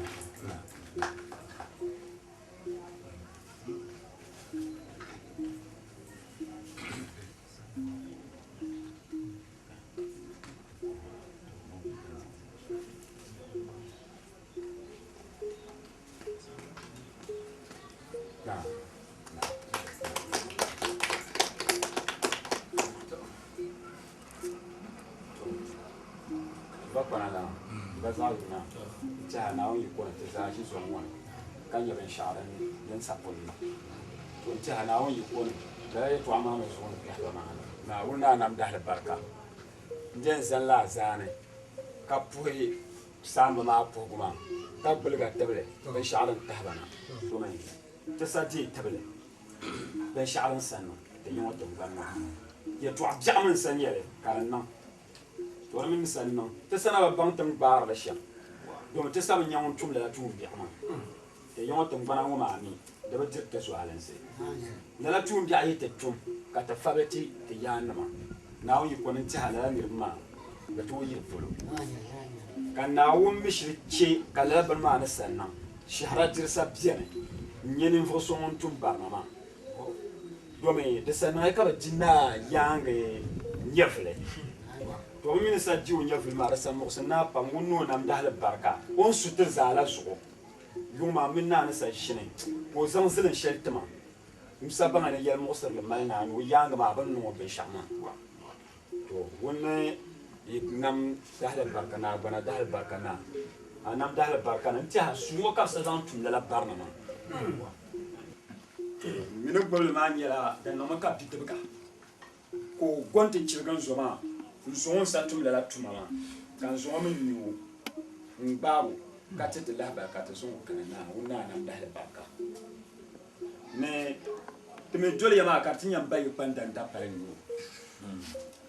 naa. Ba kpana la ba zaɣ yina n-tɛha Naawuni yiko ni ti zaa ʒi zom ŋɔ ni ka nya binshɛɣu din sa polo ni. To n-tɛha Naawuni yiko ni lala yɛtɔɣa maa mi zuɣu ni kpɛhi ba maa ni. Naawuni ni a nam dahili barika n-di n-zani la a zaani ka puhi saamba maa puhigu maa ka gbiligi a tibili binshɛɣu din tahi ba na. Domin ti sa deei tibili binshɛɣu din sa niŋ ti yi ŋɔ tiŋgbani ŋɔ ni. Yɛtɔɣ biɛɣu mi n-sa nyɛ li ka di niŋ. To di mi ni sa niŋ ti sa na bi baŋ ti ni gbaari li shɛm, domin ti sa bi nya ŋun tum lala tuun biɛɣu maa. Ti yi ŋɔ tiŋgbana ŋɔ maa mi di bi diri ti zualinsi. Lala tuun biɛɣu yi ti tum ka ti fabili ti ti yaannima, Naawuni yiko ni n-tɛha lala niriba maa bɛ tooi yiri polo. Ka Naawuni mi shiri chɛ ka lala bini maa ni sa niŋ, shɛhira dirisa beni n-nyɛ ninvuɣ so ŋun tum barina maa. Domi di sa niŋya ka bɛ di naa yaaŋgi nyɛvili. To bɛ mi ni sa di o nyɛvili maa, di sa muɣisi naa pam ŋun ni o nam dahili barika o ni su ti zaa la zuɣu. Yuŋ maa mini naa ni sa ʒini ka o zaŋ zilin shɛli ti ma m-sa baŋa ni yɛlimuɣisirili mali naa ni o yaaŋgi maa bɛ ni niŋ o binshɛɣu maa. To ŋun ni yi nam dahili barika naa gbana dahili barika naa, a nam dahili barika ni n-tɛha suu ŋɔ ka bɛ sa zaŋ tum lala barina maa. M mi ni gbibili maa nyɛla din niŋmi ka bidibiga ka o go nti chirigi n zo maa n-zo ŋun sa tum lala tuma maa, ka n zo ŋɔ mi nya o n-gbaag o ka ti ti lahibali ka ti zaŋ o kana naa ŋun naa nam dahili barika ni ti mi doli ya maa ka di ti nya m ba yi kpandan dapali n-nyɛ o.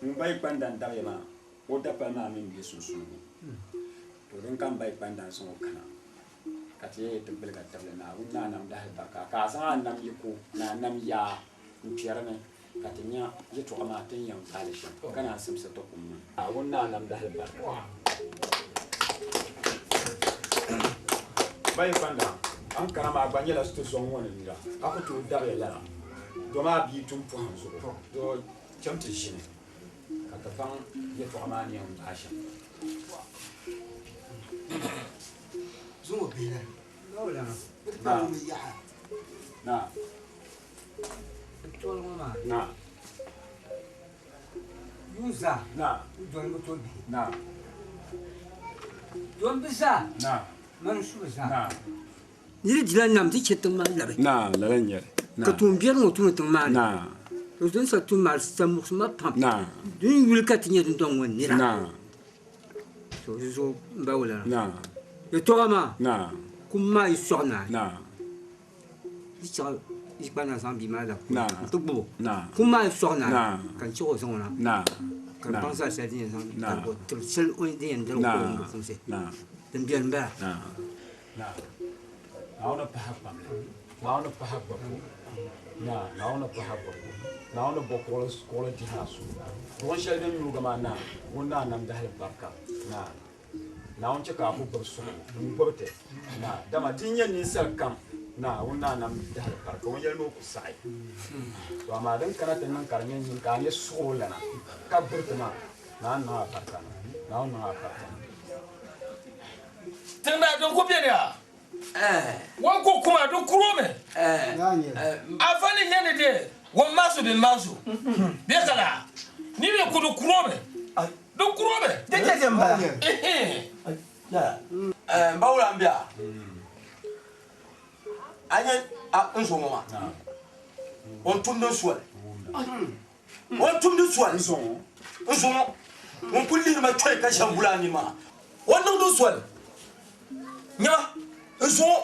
Ŋun ba yi kpandan dabiya maa, o dapali maa mi m-be sunsuuni ŋɔ. To din ka m ba yi kpandan zaŋ o kana. Ka ti yɛn ti gbili ka tibili Naawuni ni a nam dahili barika, ka a zaŋ a nam yiko ni a nam yaa n-kpɛri ni, ka ti nya yɛtɔɣa maa ti ni yɛn gbaai li shɛm, ka naan simsi ti kum maa. Naawuni ni a nam dahili barika. Ba yi kpanda, a ni kana maa gba nyɛla ti zɔŋ ŋɔ ni nira, a ku tooi dabiya lala, dama a bia tum pɔhim zuɣu, doo cham ti ʒini ka ti baŋ yɛtɔɣa maa ni yɛn gbaai shɛm. Zuŋɔ bihi la bɛ ti paai ŋun yaha. Tɔli ŋɔ maa yuun zaa n dɔni bi tooi bihi dɔni bi zaa mani su bi zaa. Niri dila nam ti chɛ tiŋ maa labi. Ka tuumbiɛri ŋɔ tumdi tiŋ maa ni. To din sa tum maa sa muɣisi ma pam. Din yuli ka ti nyɛ dundɔŋ ŋɔ nira. To di zuɣu m ba wulana. Yɛtɔɣa maa kum maa yi sɔɣi naai di chaɣ yi kpa na zaŋ bia maa labi kuli n-ti gbubi o. Kum maa yi sɔɣi naai ka n chaɣ o zaŋ o na ka di baŋ zaa shɛli din yɛn zaŋ darigi o tib shɛli o ni din yɛn darigi o ka o kumsi. Din beni m-bala. Naawuni pahi kpamli, Naawuni pahi gbibbu, Naa, Naawuni pahi gbibbu, Naawuni bo kuɣili dihi a suhu. Duɣin shɛli din nyuugi maa, Naa, ŋun ni a nam dahili barika, Naa, Naawuni chɛ ka a ku gbibi suhigu n-gbibi ti, Naa, dama ti nyɛ ninsal kam, Naa, ŋun ni a nam dahili barika, o ni yɛli ni o ku saɣi. To amaa din kana ti niŋ ka di nyɛ nyini ka a nyɛ suɣulana ka gbibi ti maa, Naawuni niŋ a barika, Naawuni niŋ a barika. Tiŋdaa din ku beni a wan ku kuma di kuromi a fa ni nyɛ ni de wan maasu bin maasu bɛ kala ni bɛ ku di kuromi di kuromi. Di chɛ chɛ m-bala. M ba wula m-be a? A nya n zo ŋɔ maa o ni tumdi n soli. O ni tumdi soli n zuŋɔ ŋun kuli lihiri ma chɔi ka ʒe m-buli a nini maa. O ni niŋdi soli nyama n zuŋɔ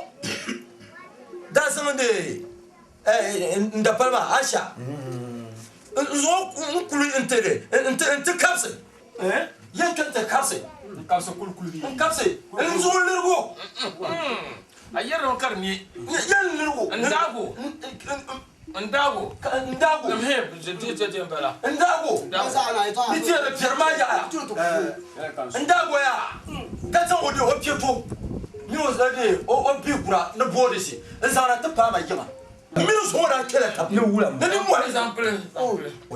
daa zaŋ n dapali maa Aisha n zuŋɔ n kuli n ti kabisi yɛn kpɛ n-ti kabisi n kabisi n zuŋɔ lirigu A yɛrimi ka di ne yɛn lirigu n daago. N daago. N daago. N bala. N daago. Ni ti yɛrɛ piɛri maa yaɣaya. N daago yaa. Ka zaŋ o de o piɛ to mini o de o bi kura ni boodisi n zaŋna ti paai ma yiŋa. Mini zuɣu daa kpɛla tab ni wula ni nimmɔhi.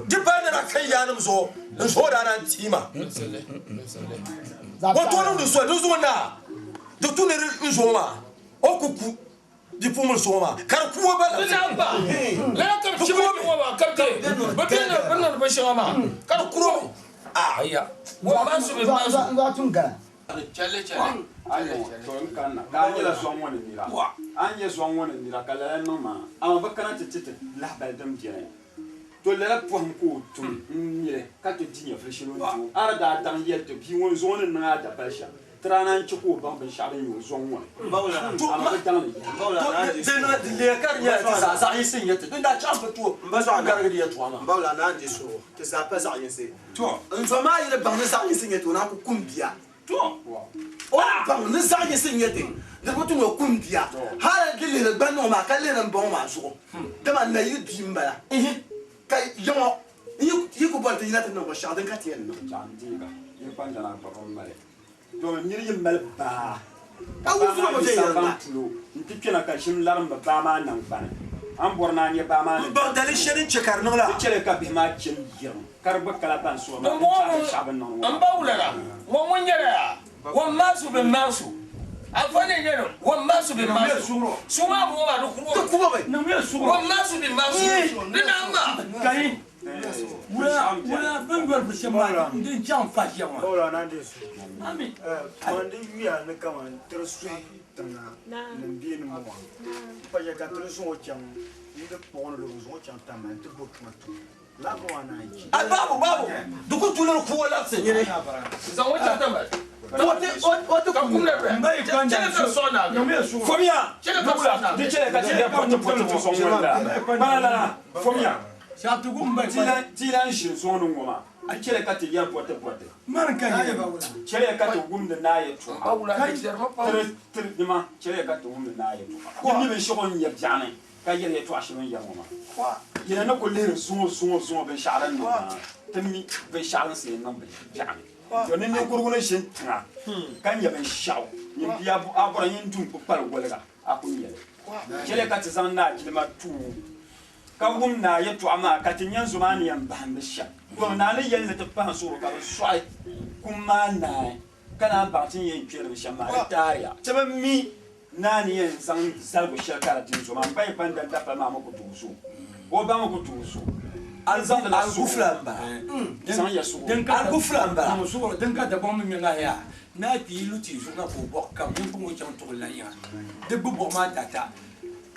Di bahi ni daa kan yaanim zuɣu n zuɣu daa naan tii ma. O tooi niŋdi soli di zuɣu naa di tu ni n zuɣu maa o ku ku bipuɣimbila zuɣu maa ka di ku o ba Di daa ba lala ka bi chibi ŋɔ maa ka bi bi bɛ ni bi niŋdi binshɛŋa maa ka di kuro mi. Aya wa maasu bi maasu. Chɛli chɛli. Ayo, to n kanna ka a nyɛla zɔŋ ŋɔ ni nira. A ni nyɛ zɔŋ ŋɔ ni nira ka lala niŋ maa, amaa bɛ kana ti ti ti lahibali din beni. To lala pɔhim ka o tum n-nyɛ ka ti di nyɛvili shɛli o ni ti o. A di daa daŋ yɛli ti bia ŋɔ n zɔŋ ni niŋ a dapali shɛm, ti daa naan chɛ ka o baŋ binshɛɣu din nyɛ o zɔŋ ŋɔ ni. Amaa bɛ daŋ li yahi. To di leei ka di nyɛla ti zaa zaɣ yinsi n-nyɛ ti din daa chaŋ bi tooi garigi di yɛtɔɣa maa. M ba wula naan di suhu, ti zaa pa zaɣ yinsi. To n zo maa yi di baŋ ni zaɣ yinsi n-nyɛ ti, o naan ku kum bia. To o ni baŋ ni zaɣ yinsi n-nyɛ ti, di bi tu ni o kum bia. Hal di lihiri gbanni ŋɔ maa ka lihiri m ba ŋɔ maa zuɣu, dama nayili bia m-bala. Ka yaŋɔ yi ku bɔri ti yina ti niŋ binshɛɣu din ka ti yɛn niŋ. Domin nir yi mali baa, ka baa maa yi samban polo nti kpɛna ka ʒim larim bi baa maa naŋgbani, a ni bɔri ni a nya baa maa ni M baŋ daliri shɛli din chɛ ka di niŋ la. Di chɛli ka bihi maa chani yiŋ ka di gba kala ban suhi maa din chaɣ binshɛɣu bɛ ni niŋdi ŋɔ M ba wulana, ŋɔ ŋun nyɛla yaa, wan maasu bɛ maasu. Anfaani n-nyɛ li, wan maasu bɛ maasu. Su maa bɔŋɔ maa di kuromi. Wan maasu bɛ maasu. Di naam maa. Wula bɛ ni yɔri bi shɛm maa din chaŋ fa ʒiya ŋɔ. Bawla naan di su. Kaman di yuya ni kaman tiri suhi tiŋa nim bee ni mɔŋa. Pa shɛli ka tiri zuŋ o chaŋ n di kpuɣi ni di zuŋ o chaŋ tamali nti bo tuma tum. Lala bini maa naan chi. A babu babu di ku tu ni di ku o labisi. Zaŋ o chaŋ tamali. Ka kum la doya. Chɛli ka di sɔɣi naagi. Fomiya! Di chɛli ka ti lɛbi pɔti pɔti ti sɔŋ ŋɔ la. Kpana lana, fomiya! Ti lan ʒini zuŋɔ ni ŋɔ maa, a chɛli ka ti yɛri pɔti pɔti. Chɛliya ka ti wumdi naa yɛtɔɣa. Tiri nima, chɛliya ka ti wumdi naa yɛtɔɣa. Yi mi binshɛɣu n-nyɛ biɛɣuni ka yɛri yɛtɔɣa shɛli o ni yɛri ŋɔ maa. Yina ni kul lihiri zuŋɔ zuŋɔ zuŋɔ binshɛɣu din niŋ maa, ti mi binshɛɣu din sili niŋ biɛɣuni. To ni ninkurigu ni ʒini tiŋa ka nya binshɛɣu, nyin bia a bɔra nyin du n-kpukpali woliga, a ku nya li. Chɛliya ka ti zaŋ naa jilima ti o. Ka wum naa yɛtɔɣa maa, ka ti nya n zo maa ni yɛn bahindi shɛm. Domi naa ni yɛli ni ti pahi n suhuri ka bɛ sɔɣi kum maa naai, ka naan baŋ ti ni yɛn kpɛri li shɛm maa, di taariya. Ti bi mi naa ni yɛn zaŋ zaligu shɛli ka di di n zo maa. M ba yi kpa n-dan dapali maa mi ku tooi zo. O ba mi ku tooi zo. A ni zaŋdi la suhu. Zaŋ ya suhu. Algufula m-bala. Din ka Dagbaŋ mi ŋme ŋahi yaa, naa kpi yi lu tia zuɣu na ka o bɔɣi kam niŋ o chaŋ tuɣili la yiŋa. Di gbubi bɔɣi maa tata.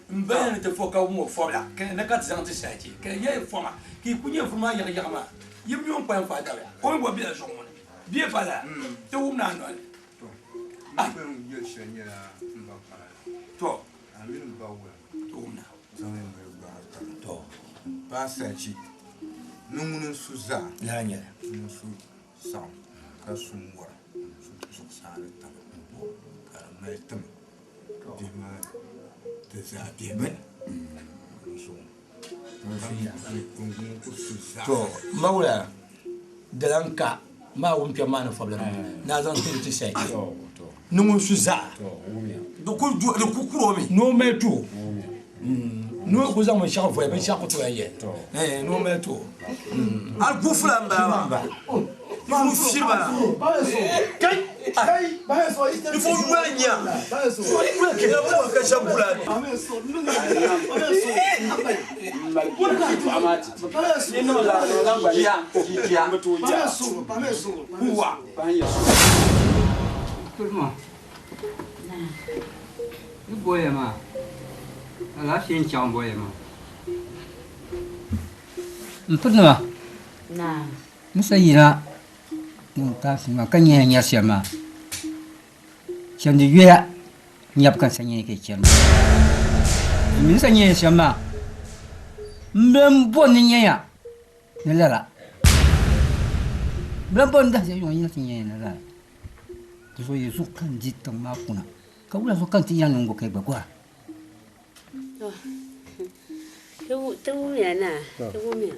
M baya ni ti fo ka wum o fɔbila, ka ni ka ti zaŋ ti saha chɛ, ka ya yi foma, ka yi ku nya vuri maa yaɣiyaɣi maa, yi mi o ni kpalim fa dabiya, o mi gba bela zuɣu ŋɔ ni, bee pa lala, ti wum ni a noli. To, n ni kpɛm yɛli shɛli nyɛla m ba kpana la. To, A mini m ba wula. Ti wum na. Zaŋ ya noli gbaai taba. To, Paɣasarichi ni ŋuni n-su zaa. Lala n-nyɛ li. Ŋuni n-su saɣim ka su mɔri zuɣusaa ni taba ka di mali tima. Bihi maa di zaa bihi bɛ To m ba wula di lan ka maa wum kpɛm maa ni fɔbili ni a zaŋ tiri ti sayi ni ŋun su zaa di ku kuri o mi ni o mali ti o ni o ku zaŋ binshɛɣu voya binshɛɣu ku tooi yɛli ni o mali ti o hali gufula n-bala maa Yi boya maa, alaafee n-chaŋ boya maa. M pirinima, ni sa yina ŋun taasi maa ka nyɛla nyari shɛm maa chandi yoya nyabu ka n sa nyɛ ka yi chani maa ni sa nyɛya shɛm maa m bi lan bo ni nyɛya ni lala m bi lan bo ni dahi shɛli yuŋ yina ti nyɛya ni lala di zuɣu yi zuɣu ka n di tiŋ maa kuna ka wula zuɣu ka n ti yɛn niŋ ŋɔ ka yi gba gɔra. Ti wumiya naa, ti wumiya.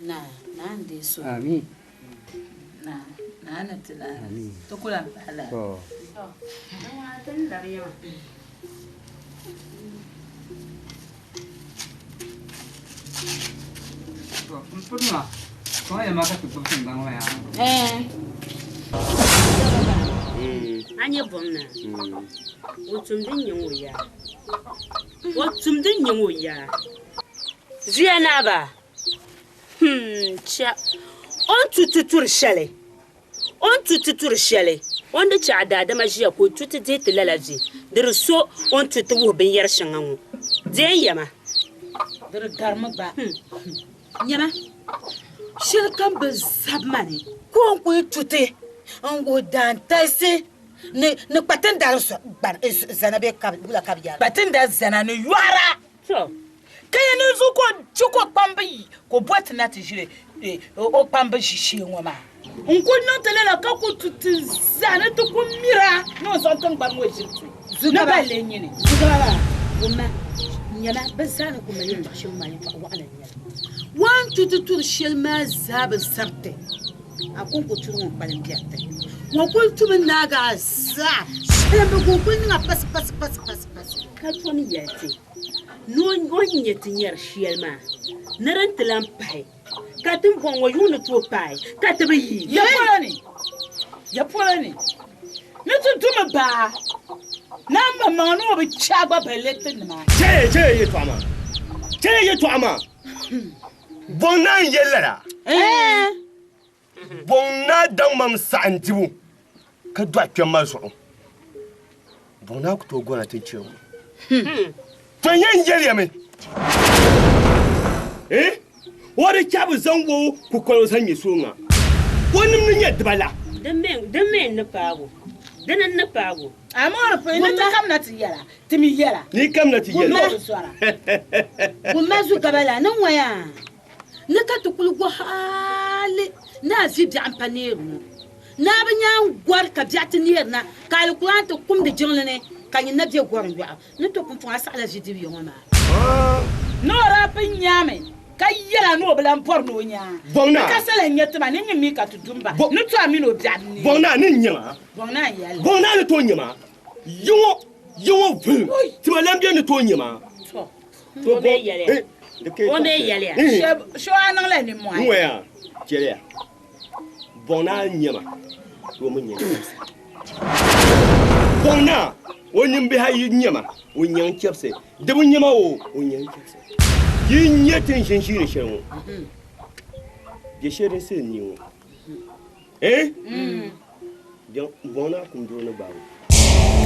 Naa, naa n-deei so. Amin. Naa, naa ni ti lahi. Amin. Ti ku lahi pahi lala. To. To, din ŋuna ti ni labi ya maa. To, m piri maa, kɔŋ yɛli ma ka ti gbubi tiŋgbani ŋɔ yaa. Ɛɛn. A nyɛ bɔŋ naa, o tumdi n-nyaŋ o yaa. O tumdi n-nyaŋ o yaa. Zuya naa ba, hmm, cha o ni tu ti turi shɛli, o ni tu ti turi shɛli, o ni di chɛ a daadama ʒiya ka o tu ti dihi ti lala vi, di di so o ni tu ti wuhi binyɛr shɛŋa ŋɔ. Deei n yɛma. Di di garimi gba. Nyama, shɛlikam bi zabi ma ni. Ka o ni kul tu ti n-wuhi daantalisi ni ni kpatindari zana bee wula ka bɛ yɛra? Kpatindari zana ni yɔhira. Ka ya ninvuɣ ka o chɛ ka o kpamba yi ka o bɔri ti na ti ʒili o kpamba ʒiishee ŋɔ maa. N kul niŋ ti lala ka ku tu ti zaa ni ti ku mira ni o zaŋ tiŋgbani ŋɔ ʒili ti ni ba lee nyini. Zugaba maa, wumma, nyama, bɛ zaa ni ku mali yɛtɔɣ shɛli ŋɔ maa yɛtɔɣ waɣila n-nyɛ li. O ni tu ti turi shɛli maa zaa bi zabiti. A kɔŋko turi ŋɔ n-kpalim biɛriti. Ŋɔ kul tumi naagi a zaa. Shɛli m-bi gu n-kul niŋ a pasi pasi pasi pasi pasi. Ka tom yɛli ti ni o ni nya ti nyari shɛli maa ni din ti lan pahi, ka tiŋgbɔŋ ŋɔ yuŋ ni tooi paai ka ti bi yi. Ya polo ni, ya polo ni, ni ti dumi baa ni a maŋmaŋa ni o bi chɛ a gba balle ti nima. Chɛliya, chɛliya yɛtɔɣa maa, chɛliya yɛtɔɣa maa. Bɔŋ naa n-yɛli lala? Bɔŋ naa daŋ mam saɣi n dibu ka dɔɣi kpɛm ma zuɣu. Bɔŋ naa ku tooi gɔna ti chɛ ŋɔ. To n yɛn yɛliya mi, o di chɛ bi zaŋ o kukoli zaŋ ŋmɛ sooŋa, o nim ni nyɛ dibala. Din mi n ni paag o, dini n ni paag o. Amaa o di pɔi ni ti kamina ti yɛla, ti mi yɛla. Ni kamina ti yɛla. Gumma zu gaba la ni ŋɔya. Ni ka ti kuli go hali ni a vi biɛɣu m-pa neeri ŋɔ. Ni a bi nya n-gɔri ka biɛɣu ti neeri na, ka Alikuran ti kumdi jiŋli ni, ka nyin na be gɔrim yɔɣu. Ni to pumpɔŋ a saɣila vi dibu ya ŋɔ maa. Ni o daa pun nyaami ka yɛl a ni o bi lan bɔri ni o nya a. Ni ka sala n-nyɛ ti ma, ni nyin mi ka ti du m-ba. Ni to a mini o biɛɣu n-neei. Bɔŋ naa ni n-nya ma. Bɔŋ naa n-yɛli. Bɔŋ naa ni tooi nya ma. Yi ŋɔ, yi ŋɔ vuhim, ti ma lan be ni tooi nya ma. Tɔ! O mi yɛliya. O mi yɛliya. Shɛ a niŋla nimmɔhi. N ŋɔya, chɛliya, bɔŋ naa n-nyɛ ma, ka o mi nyɛ chɛbisi. Bɔŋ naa, o nimbihi ayi n-nyɛ ma, o nyɛ n chɛbisi. Di bi nyɛ ma o, o nyɛ n chɛbisi. Yi nya ti ni ʒin ʒiini shɛli ŋɔ, bɛ shɛli din sili nii ŋɔ. Eh? Bɔŋ naa kum doro ni gbaagi o.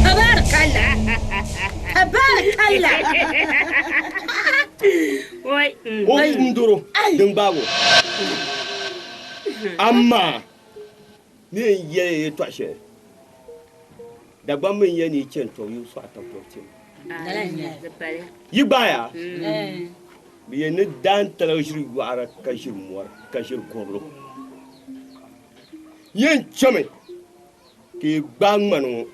Tabaarikalla! Tabaarikalla! O kum doro din gbaagi o. Amaa ni yɛn yɛli ya yɛtɔɣ shɛli, Dagbamba n-yɛli ni yi chani tɔbu yi sɔɣi tab tɔbu tim. Yi gbaaya? Bɛ yɛn ni daantaliga ʒiri yɔɣira ka ʒiri mɔri ka ʒiri gɔrili. Yɛn chami ka yi gbaai ŋmani ŋɔ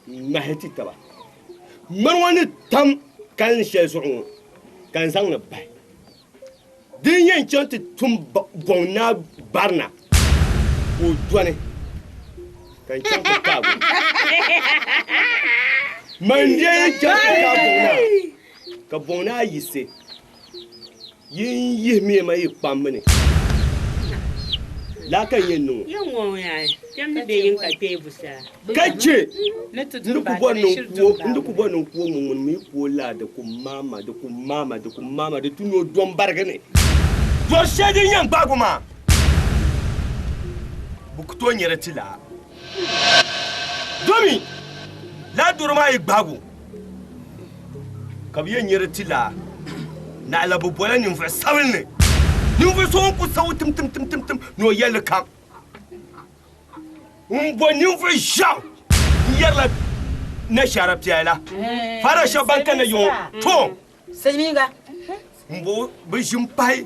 ŋmahi ti taba. Ŋmani ŋɔ ni tam kalinli shɛli zuɣu ŋɔ ka n zaŋ li bahi. Din yɛn chaŋ ti tum bɔŋ naa barina ka o dɔni ka n chaŋ ti kaag o. Man lee yɛn chaŋ ti kaag bɔŋ naa ka bɔŋ naa yiɣisi Yin yihimiya ma yi kpambu ni. Laa ka n yɛn niŋ o. Ka chɛ n di ku bɔri ni n ku o ŋun ŋuni mi ku o laa di ku maama, di ku maama, di ku maama, di tu ni o dom barigi ni. Dɔr shɛli din yɛn gbaag o maa, bɛ ku tooi nya di ti laa. Domi laa dɔro maa yi gbaag o, ka bɛ yɛn nya di ti laa, naɣila bɛ bola ninvuɣ sabinli, ninvuɣ so ŋun ku saɣi o timtimtimtim ni o yɛlli kam. N bo ninvuɣ ʒiɛɣu n-yɛrila nashaara piɛla la, fara shɛba ban kanna ya ŋɔ, to m bo bɛ ʒim pahi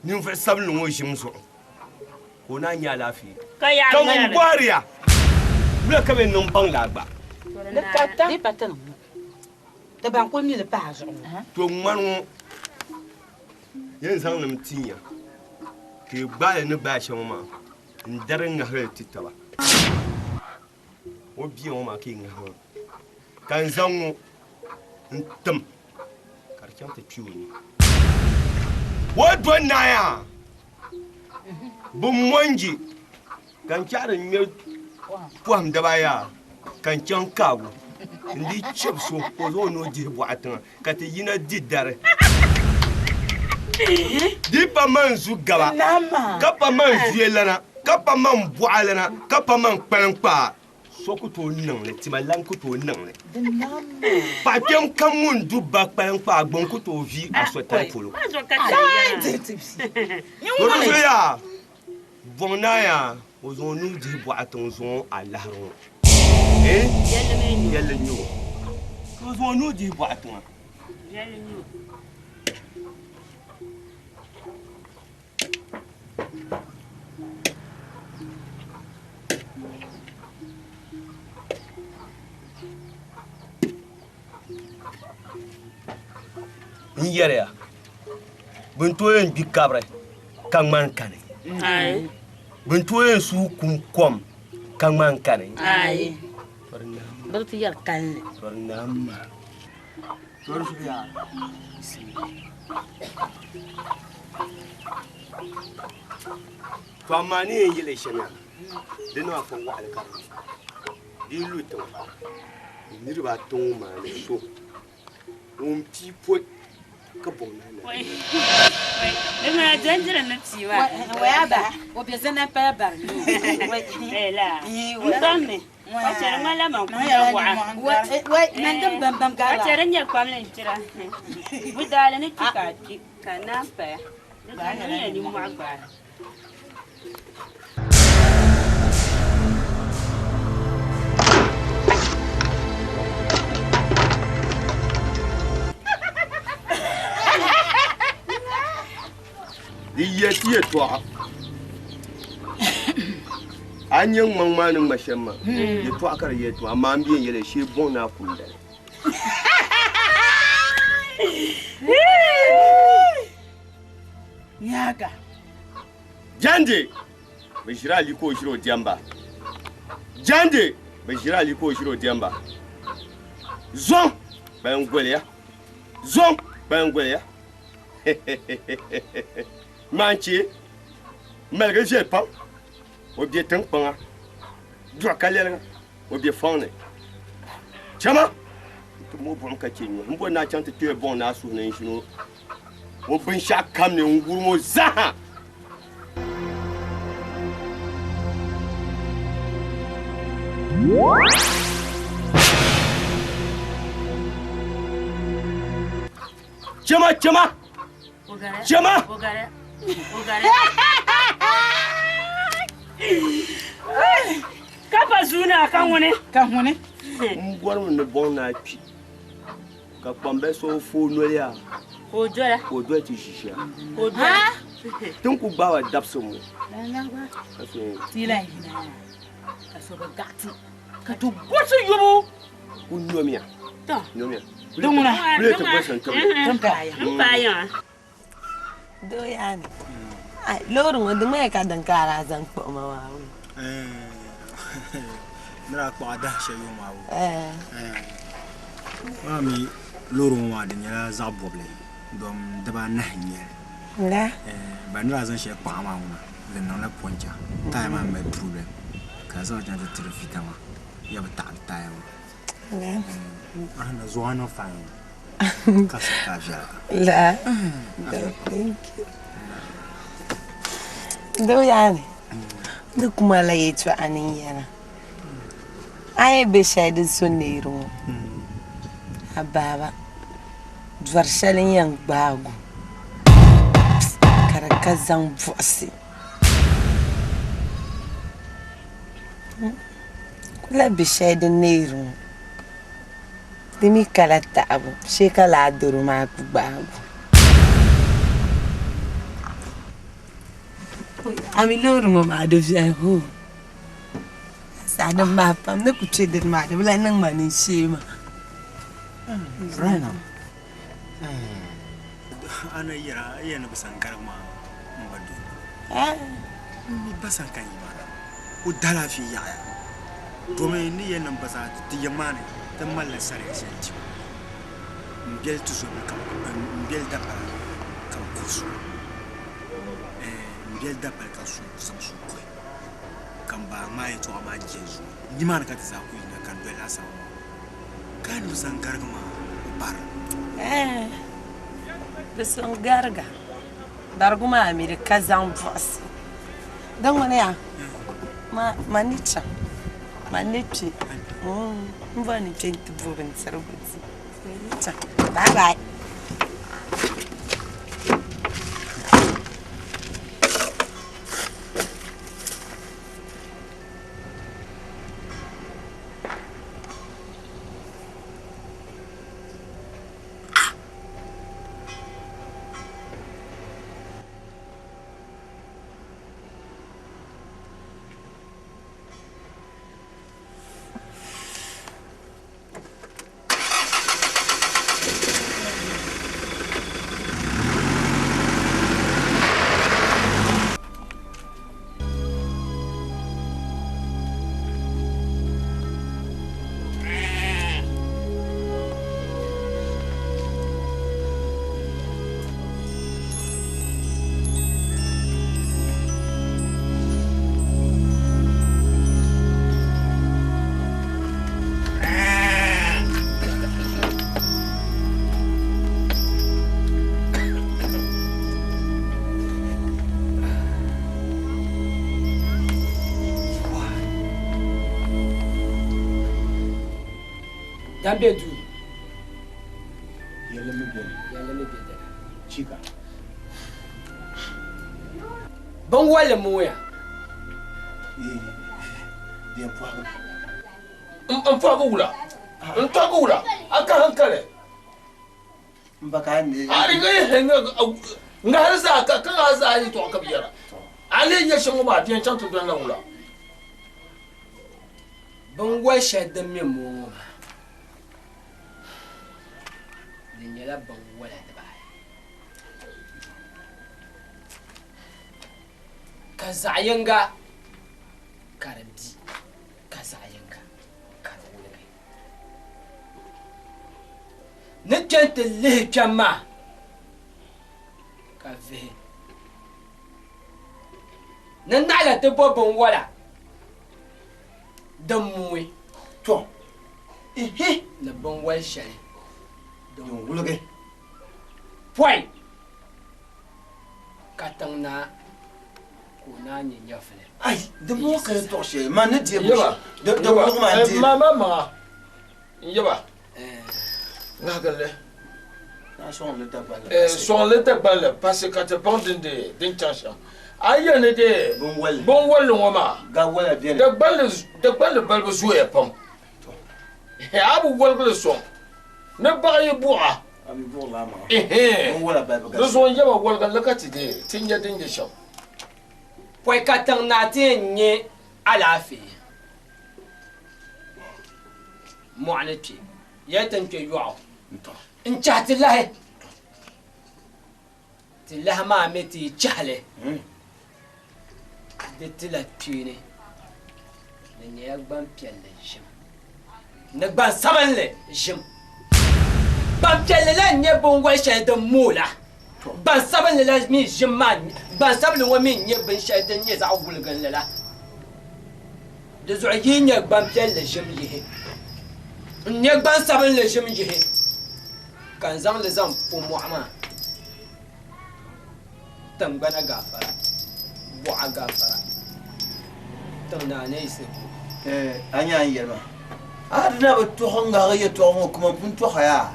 ninvuɣ sabinli ŋɔ ʒim zuɣu ka o naan nya alaafee. Ka ŋun bɔhiri ya, wula ka bɛ niŋ baŋ laa gba? Ti ban kuli mi li pahi a zuɣu ŋɔ. To ŋmani ŋɔ yɛn zaŋ limi ti nya ka yi gbaai li ni gbaai shɛm ŋɔ maa n-dari ŋahiri li ti taba. O bia ŋɔ maa ka yi ŋahi ŋɔ ka n zaŋ ŋɔ n-tim ka di chaŋ ti kpi o ni. O do naaya bɛ mɔnji ka n chaɣiri ŋme pɔhim daba ayi ka n chaŋ kaagu n di chɛbi so ka o zaŋ o nuu dihi bɔɣa tiŋa ka ti yina di dari. Di pa man zu gaba, ka pa man zuya lana, ka pa man bɔɣa lana, ka pa man kpaliŋkpaa. So ku tooi niŋ li, tima lan ku tooi niŋ li. Paɣa kpɛm kam ŋun du ba kpaliŋkpaa gbuni ku tooi vi a sotali polo. Di yaa Bɔŋ naa yaa o zaŋ o nuu dihi bɔɣa tiŋ zuŋɔ alahiri ŋɔ. Yɛlli n-nyɛ o ka o zaŋ o nuu dihi bɔɣa tiŋa. N yɛriya bɛ ni tooi yɛn gbi kabiri ka ŋmani kani bɛ ni tooi yɛn suui kum kom ka ŋmani kani Bɛ ti yɛri kalinli. To amaa ni yɛn yɛli shɛm yaa di niŋ afa waɣali ka di yi lu tiŋa niriba ata ŋɔ maa ni so ŋun pii poi ka bɔŋ naa na. O be zana pala bari Di yɛ ti yɛtɔɣa a ni nyɛ ŋmaŋ maa ni ŋma shɛm maa yɛtɔɣa ka di yɛli ti ma amaa m bi yɛn yɛli shee bɔŋ ni a kum dali. Nyaaga. Jandi bɛ ʒiri Ali ka o ʒiri o diɛmba. Jandi bɛ ʒiri Ali ka o ʒiri o diɛmba. Zɔŋ ban goliya. Zɔŋ ban goliya. Maan chɛ maligi viɛli pam o be tiŋkpaŋa duɣu ka lɛliŋa o be fɔŋ ni. Chama n-ti mooi buɣim ka chɛ nyuhi. M bɔri ni a chaŋ ti kpe bɔŋ ni a suhu ni n-ʒini o o binshɛɣu kam ni n-wurim o zaaha. Chama chama chama. Ka pa zuuna ka ŋuni. Ka ŋuni. N bɔrimi ni bɔŋ ni a kpi ka kpambali so fooi noli yaa ka o dola ka o doli ti ʒi shɛli. Ka o dola. Ti ni ku gbaai ba dabisi ŋɔ. Ka so yɛn. Ti lahi yina yaa ka so bi gaɣi ti ka ti gɔrisi yobu. Ku nyɔmiya. Nyɔmiya. Di ŋuna. Kuli ti bɔrisi n-tibili. Tin paaya. N paaya. Doo yaani. Ai, loori ŋɔ di ŋmaya ka din ka a daa zaŋ kpuɣi ma maa wee. Ni daa kpuɣi a dahi shɛli yuŋ maa wee. Maa mi loori ŋɔ maa di nyɛla zaɣ bɔbili dom dibaanahi n-nyɛ li. La? Ba ni daa zaŋ shɛli kpuɣi a maa ŋuna di niŋla pɔncha taaya maa m-mali problem ka a zaŋ chaŋ ti tiri vita maa ya bi taɣi di taaya maa. La? A na zuɣu a niŋ fine. Ka so ka viɛla. La? Thank you. Doo yaani di kuma la yɛltɔɣa ni n-yɛla. A yi be shɛli din so neeri ŋɔ, a baaba dɔri shɛli n-yɛn gbaagi o ka di ka zaŋ buɣisi. Ku lahi be shɛli din neeri ŋɔ, di mi kala taɣibu shee ka lala doro maa ku gbaagi o. A mi loori ŋɔ maa di viɛli hoo. Saha din mahi pam ni ku kpe dini maa di bi lahi niŋ ma ninshee maa. Raina. A ni yɛra a yɛn ni bi san garigi maa n ba doo. N mi ba sani ka n yi maa o daalaafee yaɣiya domi n ni yɛn niŋ ba zaa ti yiŋ maa ni ti malila sariya shɛli dibu. N beli tuzobili ka n beli dapala ka bɛ kuhi sua. N beli dapali ka zaŋ sua kuhi ka m ba ŋmaai yɛtɔɣa maa je zuɣu. Nimaani ka ti zaa kuli yina ka n doli laasabu maa. Ka ni bi zaŋ garigi maa o bari. Ɛɛh! Di suŋ gariga. Barigu maa mi di ka zaŋ buɣisi. Di ŋuni ya? Ma ni chaŋ. Ma ni kpe. M bɔri ni kpe nti bo bindirigu di. Ma ni chaŋ. Bye bye. Dan be duu. Yɛlli mi beni. Yɛlli mi be dini. Chika. Binwolli mooya. Di yɛn pɔhigi. N pɔhigi wula? N tɔhigi wula? A ka hankali. M ba ka a ni. A di ŋahiri zaa ka ka ŋahi zaa yɛtɔɣa ka bi yɛra. A lee nyɛ shɛm ŋɔ maa di yɛn chaŋ ti dɔni la wula? Binwoli shɛli din mi mooi ŋɔ maa, di nyɛla binwola dibaayi. Ka zaɣ yinga ka di bi, ka zaɣ yinga ka di wuligi. Ni kpe nti lihi kpɛm maa ka vihi ni naɣila ti bo binwola din mooi. Tɔ! Ihi! Ni binwol shɛli din wuligi. Pɔi ka tiŋ naa ka o naa nyɛ nyɛvili. Ai! Di bɔŋɔ ka yɛtɔɣ shɛli man ni deei bushɛm, di wuligu maa n-deei. Ma ma maŋa n-yaba ŋahiginli. Sɔŋli Dagbanli pasi ka ti baŋ din de din chaŋ shɛm. A yi yɛli ni de binwolli ŋɔ maa, Dagbanli balibu zooya pam. A bi woligi li sɔŋ ni baɣa yi buɣa. Di zuɣu n-yaba woliginli ka ti deei ti nya din nyɛ shɛm. Pɔi ka tiŋ naa ti yɛn nya alaafee mɔɣu ni kpe, yɛli ti ni kpe yɔɣu. N chahi ti lahi, ti lahi maa mi ti yi chahi li, di tila kpeeni, di nyɛla gbampiɛlli ʒim ni gbansabinli ʒim. Gbampiɛlli la n-nyɛ binwal shɛli din mooi la, gbansabinli la mi ʒim maa, gbansabinli ŋɔ mi n-nyɛ binshɛli din nyɛ zaɣ wuliginli la. Di zuɣu yi nya gbampiɛlli ʒim yihi, n nya gbansabinli ʒim yihi, ka n zaŋ li zaŋ po mɔɣu maa tiŋgbana gaafara, buɣa gaafara, tiŋ naa ni yiɣisi bu. A nya a ni yɛli ma, A di na bi tɔɣi ŋahigi yɛtɔɣa ŋɔ kaman pun tɔɣi yaa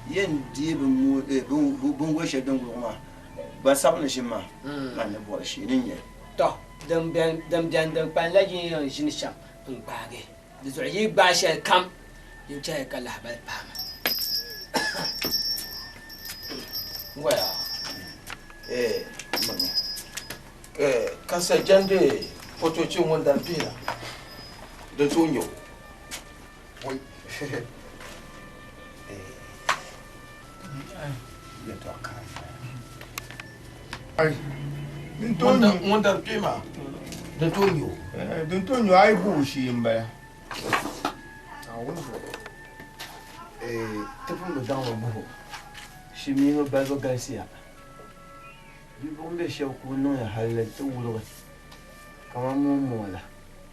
yɛn deei binwol shɛli din wuligi maa, gbansabinli ʒim maa, man ni bɔri shee ni n nya li. Tɔ! Din beni din kpalim la yi ni yɛn ʒini shɛm n-gbaagi. Di zuɣu yi gbaai shɛli kam, yin chɛli ka lahibali paai ma. Waya, ka sa jɛndi fotochi ŋun daa pihila di zuɣu nyɛ o. Yɛltɔɣa kara Ŋun dari kpee maa, din tooi nyo. Din tooi nyo, a yi bo o shee m-bala. Naawuni zuɣu, ti pun bi zaŋ mi guhi o. Shimiiŋa balibu galisiya. Bibuɣim be shɛba ku bi niŋya halli ti wuligi kaman moonmoŋ la.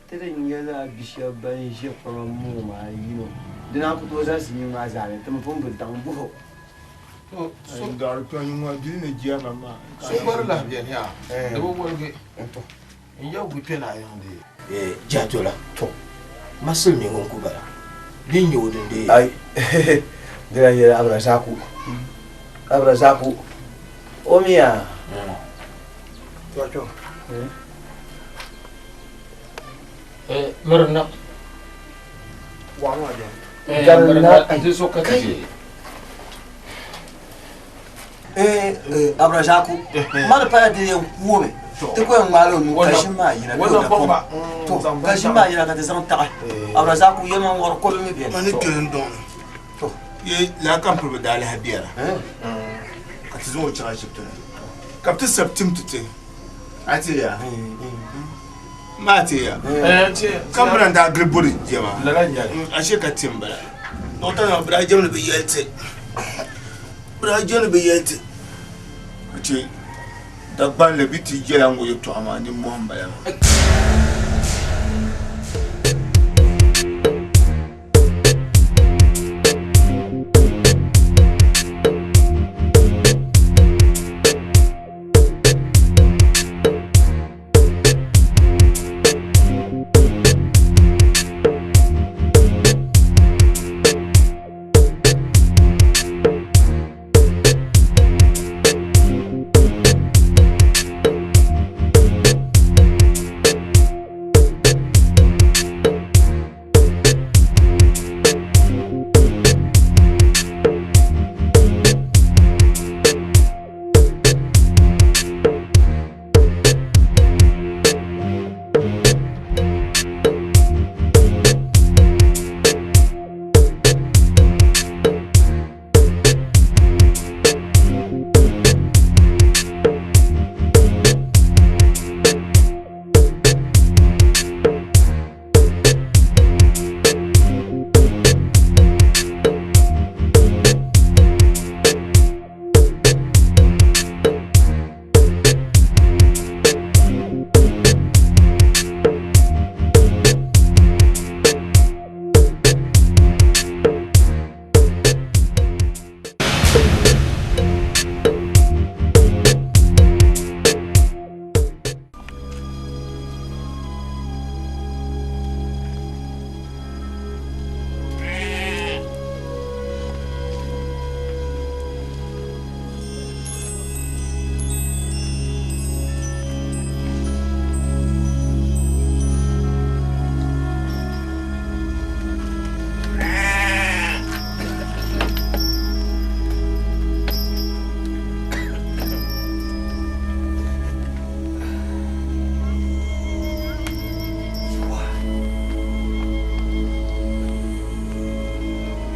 Ti di nyɛla bi shɛba ban ʒe kpaŋa mooi maa yino, di naan ku tooi zani sinyiŋ maa zaa ni, ti mi pun bi daŋ guhi o. So gba di lahi beni yaa, di bi woligi n yɛbigi kpe na yiŋ dee. Jɛhitola, to ma silimiingi n-ku bala, di ni nyɛ o din dee. Ai, di lahi nyɛla Abdulrazaku, Abdulrazaku, o mi yaa. Mirina. Garina. Di so ka ti je. Abdulrazaku, ma di pala di yɛn kuomi ti ku yɛn ŋmaala o nuu ka ʒim maa yina bee o napɔŋ to ka ʒim maa yina ka ti zaŋ taɣi Abdulrazaku yɛlimaŋ wɔri kɔbi mi beni. Ma ni kpɛri n dɔŋ ni to ye laa ka m piri bi daa lahi biɛra ka ti zaŋ o chaŋ ashibiti ni ka bi ti sabi tim ti ti a ti ya maa ti ya ka mira n daa gili bori jɛma ashe ka tim bala dɔkta nima bi daa jɛmli bi yɛli ti bi daa jɛmli bi yɛli ti ka chɛ Dagbanli bi ti jɛla ŋɔ yɛtɔɣa maa nimmohi m-bala maa.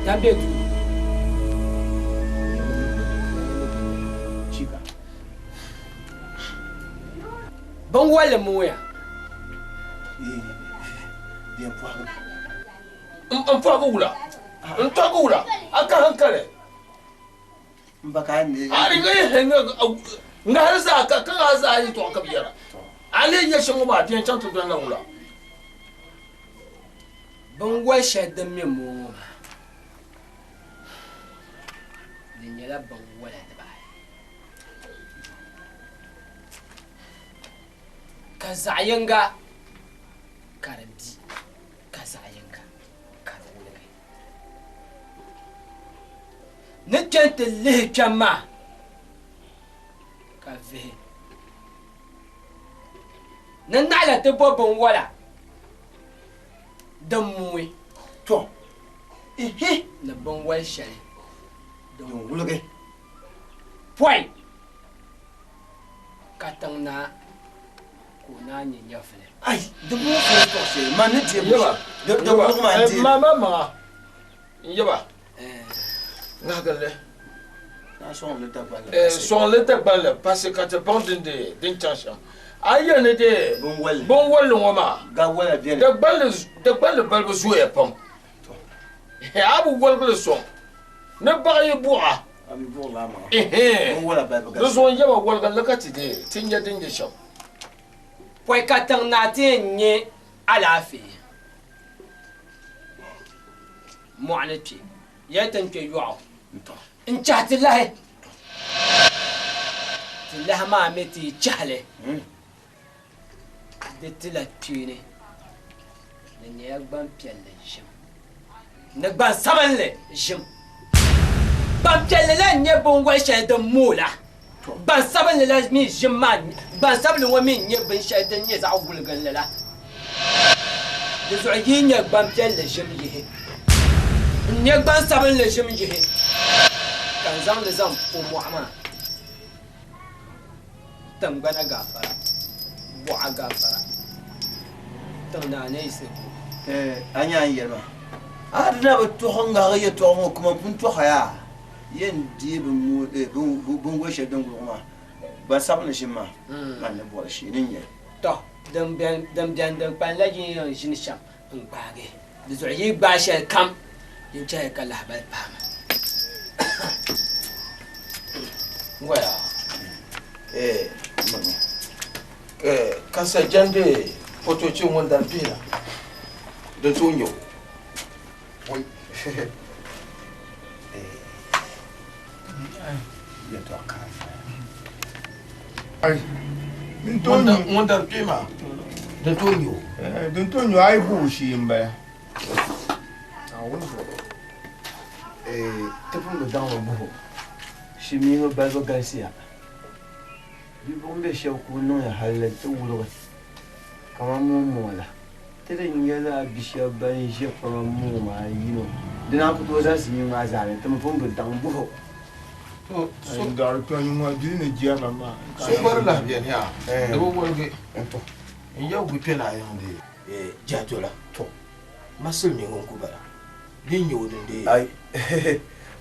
Tambe duu. Binwolli mooya. N pɔhigi wula? N tɔhigi wula? A ka hankali? A di ŋahiri zaa ka ŋahi zaa yɛtɔɣa ka bɛ yɛra. A lee nya shɛm ŋɔ maa, di yɛn chaŋ ti dolila wula? Binwol shɛli din mi mooi ŋɔ maa, di nyɛla binwola dibaayi. Ka zaɣ yinga ka di bi, ka zaɣ yinga ka di wuligi. Ni kpe nti lihi kpɛm maa ka vihi ni naɣila ti bo binwola din mooi To, ihi. Ni binwol shɛli din wuligi. Pɔi ka tiŋ naa ka o naan nyɛ nyɛvili. Ai, di booi ka yi tɔɣisi ma ni deei bu shɛli. Di wuɣi ma n-deei li. Ma maŋa n-yaba. Ŋahigili. Sɔŋli Dagbanli pasi ka ti baŋ din de din chaŋ shɛm. A yi yɛli ni de binwalli ŋɔ maa, Dagbanli balibu zooya pam. A bi waligili sɔŋ ni baɣa yi buɣa. Di zuɣu n yaba waligili ka ti deei ti nya din nyɛ shɛm. Pɔi ka tiŋ naa ti yɛn nya alaafee mɔɣu ni kpe. Yɛli ti ni kpe yɔɣu n-chahi ti lahi. Ti lahi maa mi ti yi chahi li, di tila kpeeni. Di nyɛla gbampiɛlli ʒim ni gbansabinli ʒim. Gbampiɛlli la n-nyɛ binwal shɛli din mooi la. Gbansabinli la mi ʒim maa, gbansabinli ŋɔ mi n-nyɛ binshɛli din nyɛ zaɣ wuliginli la. Di zuɣu yi nya gbampiɛlli ʒim yihi, n-nya gbansabinli ʒim yihi, ka n zaŋ li zaŋ po mɔɣu maa tiŋgbana gaafara, buɣa gaafara, tiŋ naa ni yiɣisi ku. A nya a ni yɛli maa? A di na bi tɔɣi ŋahigi yɛtɔɣa ŋɔ kaman pun tɔɣi yaa. Yɛn deei binwoli shɛli din wuligu maa, gbansabinli ʒim maa, man ni bɔri shee ni n-nyɛ li. Tɔ! Din beni din kpalim la yi ni yɛn ʒini shɛm n-gbaagi di zuɣu. Yi yi gbaai shɛli kam, yin chɛli ka lahibali paai ma. Waya, ka sa jɛndi fotochi ŋun dari pihina din tooi nyɛ o. Ŋun dari kpee maa din tooi nyɛ o. Din tooi nyɛ o a yi booi shee m-bala. Ti pun bi daŋmi guhi o. Shimiyi ŋɔ balibu galisiya. Bipuɣimbila shɛba kuli niŋya hali ti wuligi kaman moonmoŋ la. Ti di nyɛla bi shɛba ban ʒe kpaŋa mooi maa yino. Di naan ku tooi zaŋ sinii maa zaa ni, ti mi pun bi daŋ buhi o. So gba di lahi beni yaa, di bi woligi n yɛligu kpe na yiŋ di jɛhitola. To, ma silimiingi n-ku bala bee n-nyɛ o din deei. Ai,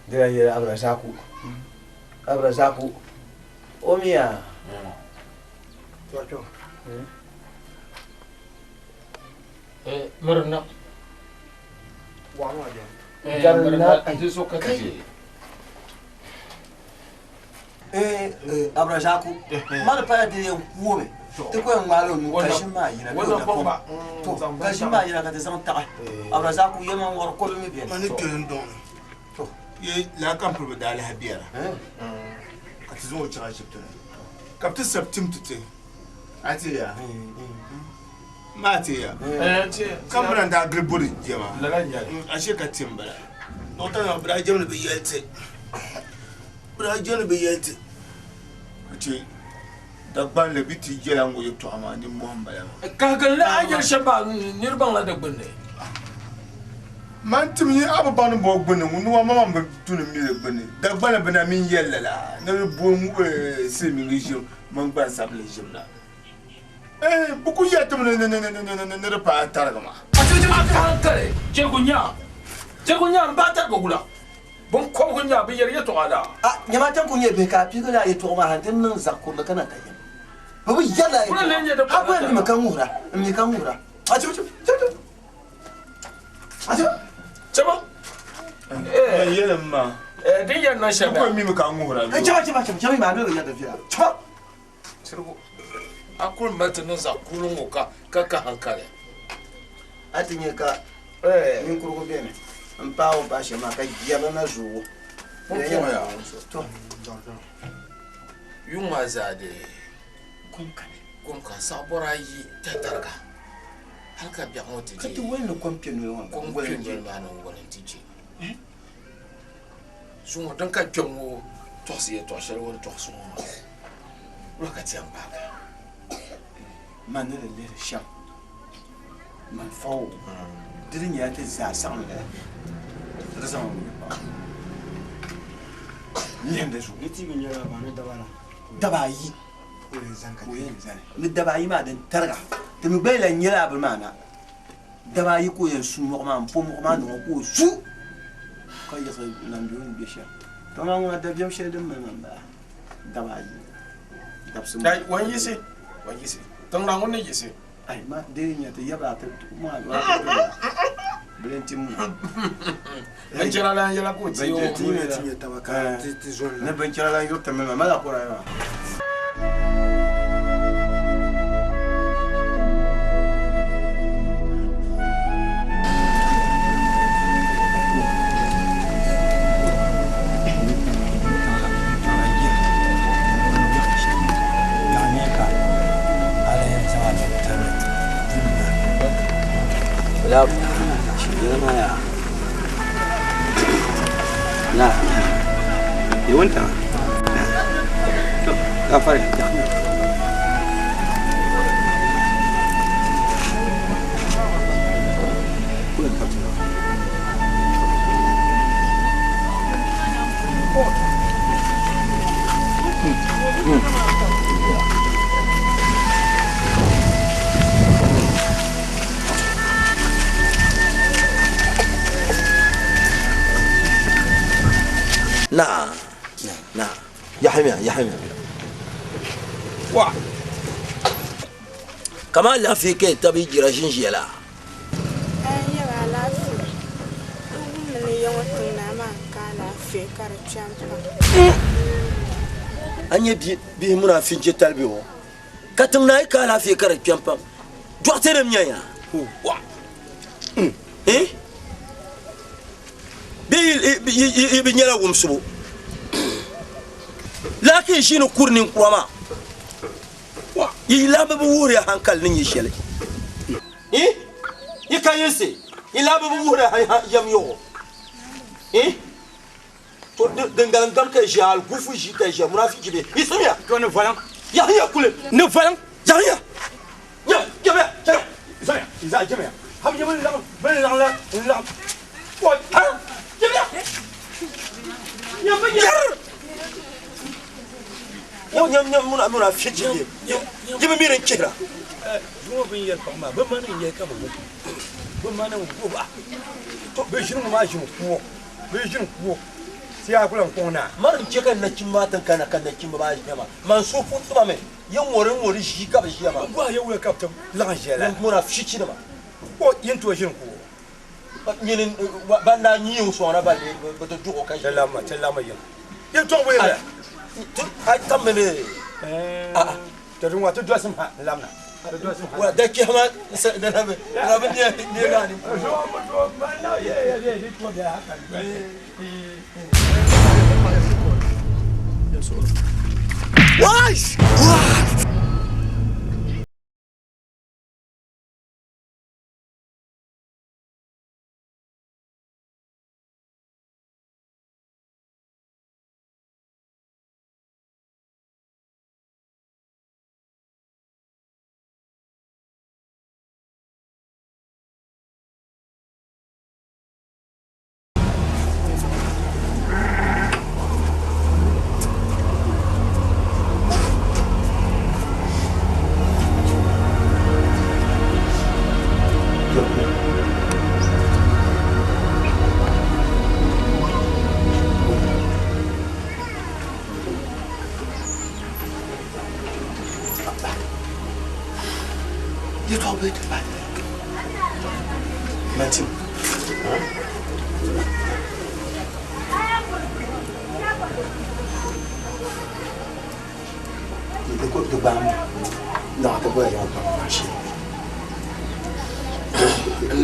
di lahi yɛli Abdulrazaku, Abdulrazaku, o mi yaa. Mirina. Mirina di so ka ti Abdulrazaku, ma di pala di yɛn kuomi ti ku yɛn ŋmaala o nuu ka ʒim maa yina bee o napɔŋ to ka ʒim maa yina ka ti zaŋ taɣi Abdulrazaku yɛlimaŋ wɔri kɔbi mi beni. Ma ni kpɛri n dɔŋ ni ye laa ka m piri bi daa lahi biɛra ka ti zaŋ o chaŋ ashibiti ni ka bɛ ti sabi tim ti ti a ti ya maa ti ya ka mira n daa gili bori jɛma ashe ka tim bala dɔkta nima bɛ daa jɛmdi bɛ yɛli ti bɛ daa jɛmdi bɛ yɛli ti ka che Dagbanli bɛ ti jɛla ŋɔ yɛtɔɣa maa nimmohi m-bala maa. Kahigili a yɛli shɛm maa nir baŋla di gbunni. Man tim yi a bi baŋ ni bɔ gbunni ŋun ni wa maŋmaŋ bi tu ni mi di gbunni. Dagbanli bɛ na mi n-yɛli lala ni bɛ bo silimiingi ʒim mini gbansabili ʒim la. Bɛ ku yɛli ti mi ni di paai tariga maa. A kahaŋkali chɛrigu nyaa, chɛrigu nyaa m-baai tariga wula? Binkɔbigu nyaa bɛ yɛri yɛtɔɣa daa. A nyama ti ku nyɛ bihi ka a piigi lala yɛtɔɣa maa ha nti niŋ zaɣ kurili ka na ka yɛm. Bɛ bi yɛri lala yɛtɔɣa. A gba mi ka ŋuhira, m mi ka ŋuhira. A chɛ, chɛ, chɛ, a chɛ. Chɛba. Man yɛlim ma. Din yɛn niŋ shɛm yaa. N ku mi mi ka ŋuhira. Chɛba, chɛba, chɛba, chɛba mi a mi bi yɛri di viɛla. Chɛba. Sirigu, a kuli mali ti niŋ zaɣ kurili ŋɔ ka ka ka hankali. A ti nya ka ninkurugu beni m-paai o paɣa shɛm maa ka jɛrili na zooi o. To. Yuŋ maa zaa dee kum kani, kum ka saɣibɔra ayi tahi tariga hal ka biɛɣu ŋɔ ti Ka je. ti wali ni kom kpe noli ŋɔ Kom kpe noli maa ni n-wali nti je. Zuŋɔ din ka kpɛm ŋɔ tɔɣisi yɛtɔɣ shɛli o ni tɔɣisi ŋɔ maa, wula ka ti yɛn gbaagi? Man ni di lihiri shɛm, man fa o, di di nyɛla ti zaa saɣim lala, ti zaŋ o mi paɣa lihim di zuɣu. Di ti bi nyɛla ba ni daba la. Daba ayi ka o yɛn zani. Ni daba ayi maa din tariga, ti mi gba yi lan nyɛla a bini maa na. Daba ayi ka o yɛn su mɔɣu maa, m-po mɔɣu maa niŋ o ka o su. Ka yiɣisi nambi o ni be shɛm. To amaa ŋuna dabiɛm shɛli din mali ma m-bala daba ayi dabisi Dai, o ni yiɣisi, o ni yiɣisi. Tiŋ maa ŋun ni yiɣisi. Ai, ma dee nya ti yabila ti maa ti doli bilinti mu. Binchɛra lan yɛla ka o ti o. Ni binchɛra lan yuri ti mili ma, mala kɔra yaa. Na yawanta ka fara Na na yahamiya yahamiya wa kama alaafee ka yi tabi jira ʒinʒiya la N nyɛla alaafee. N wummi ni ya ŋɔ tiŋ naa maa ka alaafee ka di kpɛm pam. A nyɛ bihi munaafinchi tali bɛ ŋɔ ka tiŋ naa yi ka alaafee ka di kpɛm pam dɔɣite nim nyɛ ya wa eh bee yi bi nyɛla wumsibu laakin ʒini kuri ninkura maa yi lahi bi wuhiri hankali ni nyɛ shɛli yi ka yinsi yi lahi bi wuhiri yɛm yɔɣɔ to din galim gam ka ʒiya algufu ʒi ka ʒiya munafiki be yi simiya to ni valiŋ yahiya kuli ni valiŋ yahiya jamiya jamiya zaya jamiya ham jamiya laɣim bin laɣim la n laɣim ha jamiya yar nyam nyam nyam muna muna fiji ye yi bi miri n chihira Zuŋɔ bin yɛli paɣa maa bi mani n yɛli ka bi wum bi mani n guba to bi ʒini ŋɔ maa ʒini kuo bi ʒini kuo siyaa ku lan kɔŋ naa. Mari n chɛ ka nachimba maa ti kana ka nachimba maa ʒiya maa man so puɣisi ba mi yi ŋɔri n ŋɔri ʒii ka bi ʒiya maa. N bɔhi ya wula ka bi ti laɣim ʒiya la? Muna fichi nima. O yin tooi ʒini kuo. Nyini ban daa nyi o sɔŋna ba lee bi ti duɣi o ka ʒiya. Ti laɣimma yiŋa. Yɛltɔɣa bɔ yɛla? A ka mi ni. To din wa ti dolsim ha n labina. Ti dolsim ha. Wa da kpɛhi ma na bi na bi neegi a ni. Wash!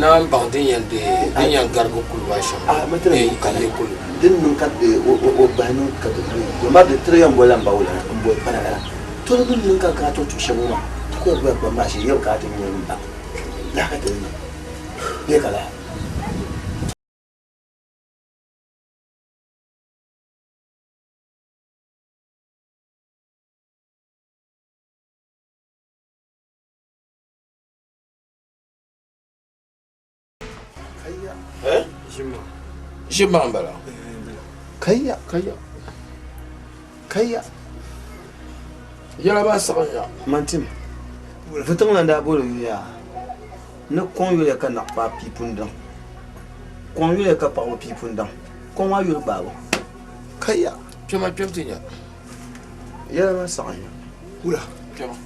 Naan baŋ din yɛn deei din yɛn garigi kuli maa shɛm bee kuli. Din niŋ ka o bahi niŋ ka ma di tiri yɛn boli la n ba wula n boli kpana lala to di niŋ ka ka to tuhi shɛm ŋɔ maa ti ku yɛn boli kpam maa shee yɛbu ka a ti nyɛ n ba lahi ka ti niŋ bee ka lahi. Ʒima m-bala. Kaya kaya kaya. Yɛla maa saɣim ya. Mantim vutiŋ lan daa boli yuya ni kɔŋ yuya ka naɣ paɣa pii pundaŋ. Kɔŋ yuya ka paɣaba pii pundaŋ. Kom maa yuli gbaabu. Kaya. Kpɛma kpɛm ti nya. Yɛla maa saɣim ya. Wula. Kpɛma.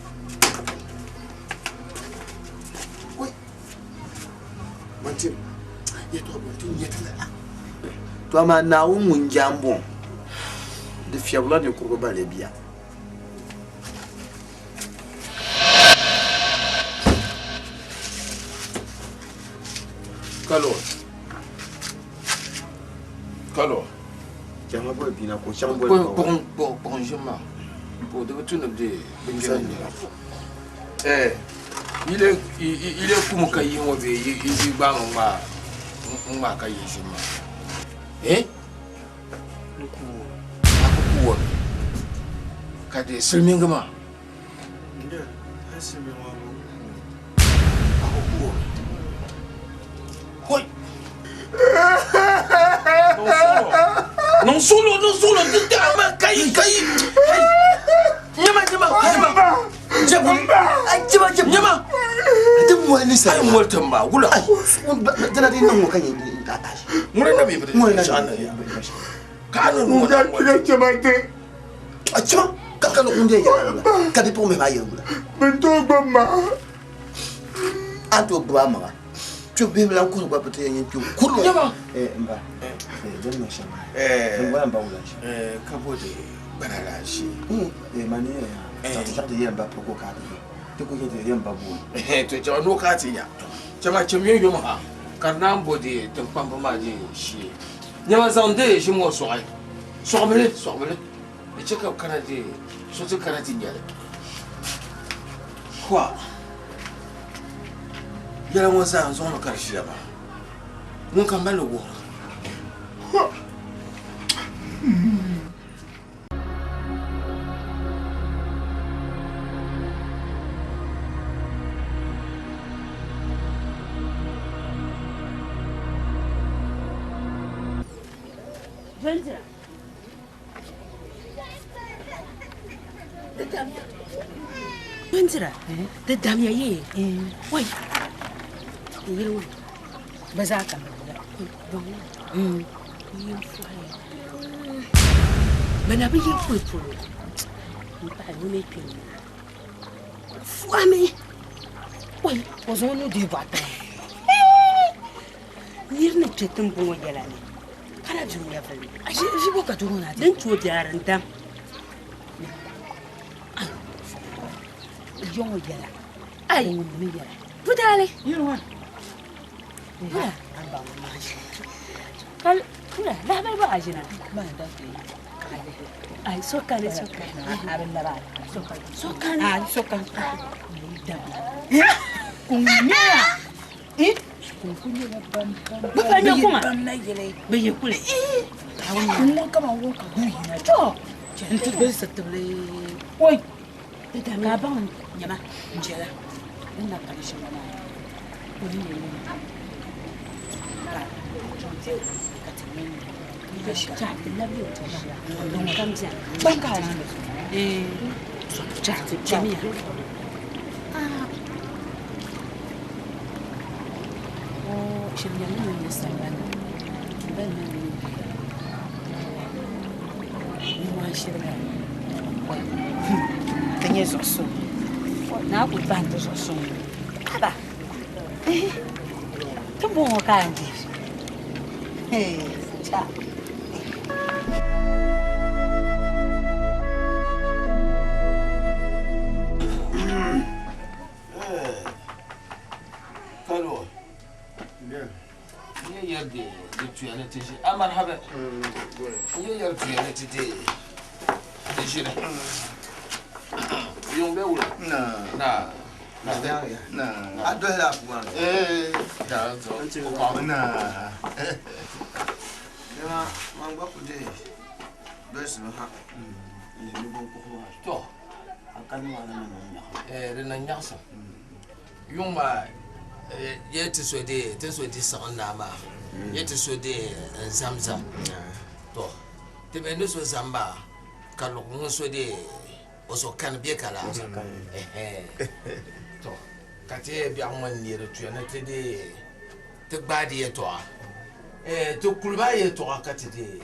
Manti yɛtɔɣa bɔ ti nyɛ ti lala. To amaa Naawuni ŋun jaa m-bɔŋɔ di fiɛbila ninkurugu ba lee bia. Kalo. Kalo. Chama boli bina ko chaŋ boli Kpuɣ kpuɣ kpuɣ ʒim maa. Kpuɣ di bi tu ni bɛ bindira nyɛla. Eh, yile yile kum ka yi ŋɔ bee yi yi gbaami ŋmaa ŋmaa ka yi ʒim maa. Eh? N kuo. A ku kuo mi. Ka di silimiingi maa. Nde, hali silimiingi maa bi kuo. A ku kuo mi. Hoi! Niŋ suɣulo, niŋ suɣulo, di taɣi ma ka yi ka yi. Nyama nyama nyama. Jɛbu. Jɛba jɛbu. Nyama. Ti moli ni sa. Ayi moli ti ma wula. Dina di niŋ ŋɔ ka nyɛ a tashi. Ŋuni na mi bi Ŋuni na shɛɣu na ya. Ka a niŋ ŋɔ na moli. Chɛma te. A chɛma ka ka ŋun de yɛra wula ka di puɣi mi maa yɛra wula. Bin tooi gbubi ma. A ni tooi gbubi a maŋa. Kpɛ bihi lan kuhiri gba bi ti yɛn nyɛ kpɛ kurili. Nyama. Eh mba. Eh din niŋ shɛm maa. Eh. Din gba mba wula shɛm. Eh ka bo di gbana la ʒi. Eh ma ni yɛn ya. Ti chaŋ ti yɛn ba piri ko ka ti ti ku yɛn ti yɛn ba booni. Eh to chɛma no ka ti nya. Chɛma chɛm yom yom ha ka di naan bo di tiŋkpambi maa di shee. Nyama zaŋ di ʒim ŋɔ sɔɣi. Sɔɣimili sɔɣimili. Di chɛ ka kana di so ti kana ti nyɛli. Hua. Yɛla ŋɔ zaa n zaŋ mi ka di ʒiya maa. Ŋun ka mali wuhira. Hua. Bindira. Bindira, di damya yee. Wai. Yili ŋɔ. Bɛ zaa ka bɛ la. Bɛ na bi yiri puli polo. N paɣa ŋɔ mi kpɛ Fɔhimi. Wai. O zaŋ o nuu dihi bɔɣu tiŋa. Niri ni kpɛ tiŋgbɔŋ ŋɔ yɛla ni ka na be o nyɛvili ni. Ʒi bɔ ka doo ŋɔ na Din tooi biɛri n dam. Yɔ ŋɔ yɛla. Ai. O ŋun mi yɛla. Budaali. Yiri ŋɔ. Bula. An baŋ ŋun maa ʒi. Kal bula lahabali bɔ a ʒina. Maa da ti ka lihi. Ai so kani so kani. A bi laba. So kani. So kani. A so kani. Kun nyɛla. Kun ku nyɛla ban ban. Bɛ pa nyɛ kuma. Ban na yɛlɛ. Bɛ yi kuli. Kun ŋɔ kama ŋɔ ka guui yina. To. N ti bɛ sitibili. Oi. Ka baŋ nyɛma n jɛla. Din na kani shɛŋa maa. O ni nyɛ ŋun ka chaŋ ti ka ti nyɛ Chahi ti labi o ti ʒiya. Kam biɛni. Ban ka a niŋdi. Chahi ti kpɛmiya. Shɛba nyɛla ŋun nyɛ sambani bali maa mini bia ŋɔ shiriga Ti nyɛ zuɣu suŋ. Naa ku bahi ti zuɣu suŋ. Aba. Ti bɔŋɔ ka a di. Cha. Kalo. N yɛ di di tuya ni ti ʒi. A marhaba. N yɛ yɛri tuya ni ti di di ʒini. Yuŋ bɛ wula? Na. Na. Na. Na. A dɔhila a puuni. Eh. Da zo. Na. Nima man gba ku deei dolisi mi ha. N ni bɔn kuɣu maa. To. A kani maa na niŋ nyaɣa. Eh, di niŋ nyaɣisim. Yuŋ maa ye ti so di ti so di siɣin naa maa ye ti so di n zamzam to ti mi ni so zam maa ka luɣu ŋun so di o so kani bɛ ka la to ka ti yɛ biɛɣu ŋɔ n neeri tuya ni ti di ti gbaai di yɛltɔɣa Ti kuli maa yɛltɔɣa ka ti deei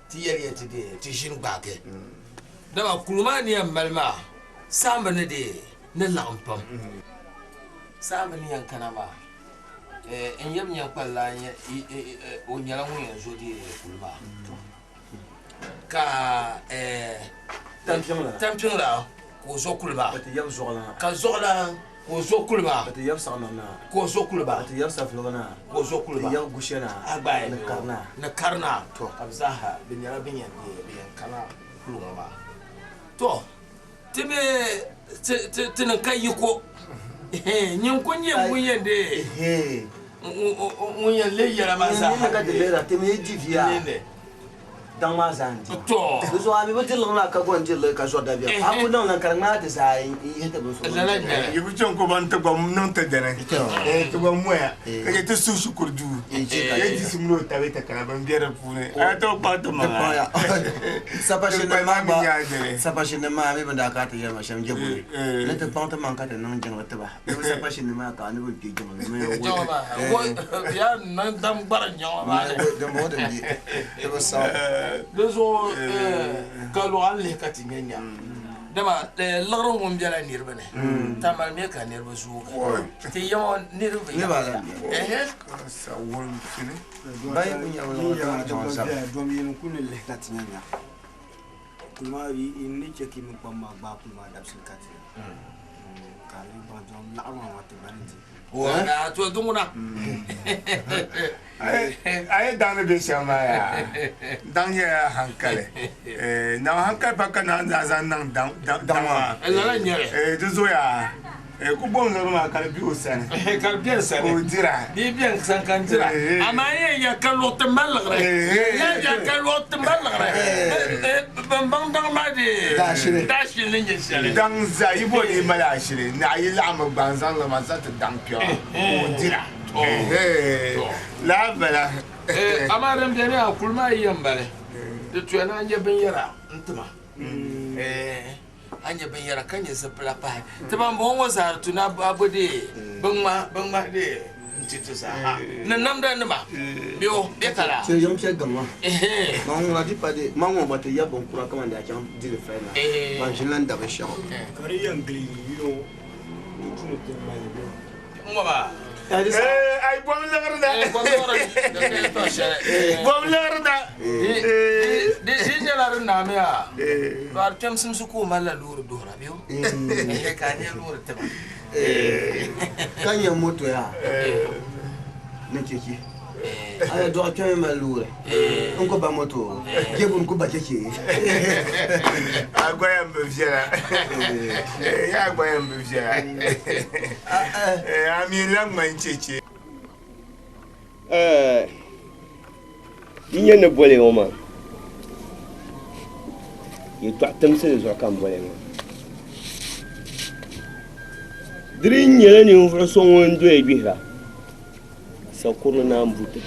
ti yɛli ya ti deei ti ʒini gbaagi. Dama kuli maa ni yɛn mali maa saamba ni deei ni laɣim pam. Saamba ni yɛn kana maa n yab nyankpal la o nyɛla ŋun yɛn zo deei kuli maa ka tampiŋ la ka o zo kuli maa ka zuɣulan ka o zo kuli maa ka o zo kuli maa ka o zo kuli maa a gba ni karina ka bɛ zaaha bɛ nyɛla bɛ yɛn deei bɛ yɛn kana kuli ŋɔ maa to ti mi ti niŋ ka yiko nyin ku nyɛ ŋun yɛn deei ŋun yɛn leei yɛla maa zaaha ka ti lihira ti mi di viya daŋ maa zaa n-di to di zuɣu a mi bi diri liɣiri maa ka gɔn diri li ka zɔri dabiɛm a ku niŋ li ka di ŋmaai ti zaa n-yihi ti bin so Yi bi chaŋ ko ban ti gba niŋ ti dini ti gba moya ka chɛ ti suhi shikuru duu ya yiɣisi mini o tabi ti kana bin be di puuni a tooi kpaŋ ti maŋa. Sapashinnim maa mi bɛ ni daa kana ti yɛli ma shɛm jɛbuni ni ti kpaŋ ti maŋ ka ti niŋ jiŋli ti ba ni bɛ sapashinnim maa ka ni bɛ kpe jiŋli ni dimbɔŋɔ din be ti bi saɣi. Di zuɣu ka luɣa n-lihi ka ti nya nya. Dama liɣiri ŋun bela niriba ni, tamali mi ka niriba zoogi. Ti yɛma niriba bi yɛm. Ɛhɛ. Dom yini ku ni lihi ka ti nya nya. Kuli maa yi ni chɛ ka yi mini kpam maa gbaai kuli maa dabisili ka ti ka a lihi baŋ dom laɣiri maa maa ti gba ni di. To di ŋuna. A yi daŋ ni be shɛm maa yaa, daŋ nyɛla hankali. Naawuni hankali pa ka Naawuni daa zaŋ niŋ daŋ maa. Lala n-nyɛ li. Di zuɣu yaa, ku bom liɣiri maa ka di be o sani. Ka di be n sani. Ka o dira. Di yi be n sani ka n dira. Amaa n yɛn ya ka luɣ ti mali liɣiri. N yɛn ya ka luɣ ti mali liɣiri. Ban baŋ daŋ maa dee daashili ni nyɛ shɛli. Daŋ zaa yi boli yi mali ashili, naɣ yi laɣimmi gba n-zaŋ li maa zaŋ ti daŋ kpɛma ka o dira. Lala m-bala. Amaa din beni a kuli maa yi yɛn bali, di tuya ni a nya binyɛra n-ti ma. A nya binyɛra ka nya zipila pahi. Ti ban bɔŋɔ ŋɔ zaa di tu ni a bo dee binŋmahi dee n-ti ti zaaha ni namdanima bɛ o bɛ ka laa. Chɛ yiŋ piɛ gaŋ maa. Man ŋuna di pa di man ŋɔ gba ti yab binkura kaman daa chaŋ dili fali na ban ʒini la n-da binshɛɣu. Ka di yɛn gili yino di tu ni ti mali bɛ. Ŋɔ maa. Ai bom liɣiri da. Bom liɣiri da. Di ʒi nyɛla di naami yaa. To a di kpɛm simsi ka o malila loori duhira bɛ o. Ka a nya loori tiba. Ka nya moto yaa ni cheche. A ya dɔɣi kpɛmi mali loori n ku ba moto jɛbu n ku ba cheche. A gba yɛn bi viɛla. Ya gba yɛn bi viɛla. A mi la ŋmani cheche. Yi nya ni boli ŋɔ maa, yɛtɔɣ timsili zuɣu ka m boli ŋɔ. Di di nyɛla ninvuɣ so ŋun doya gbihira, sakurili naan buti.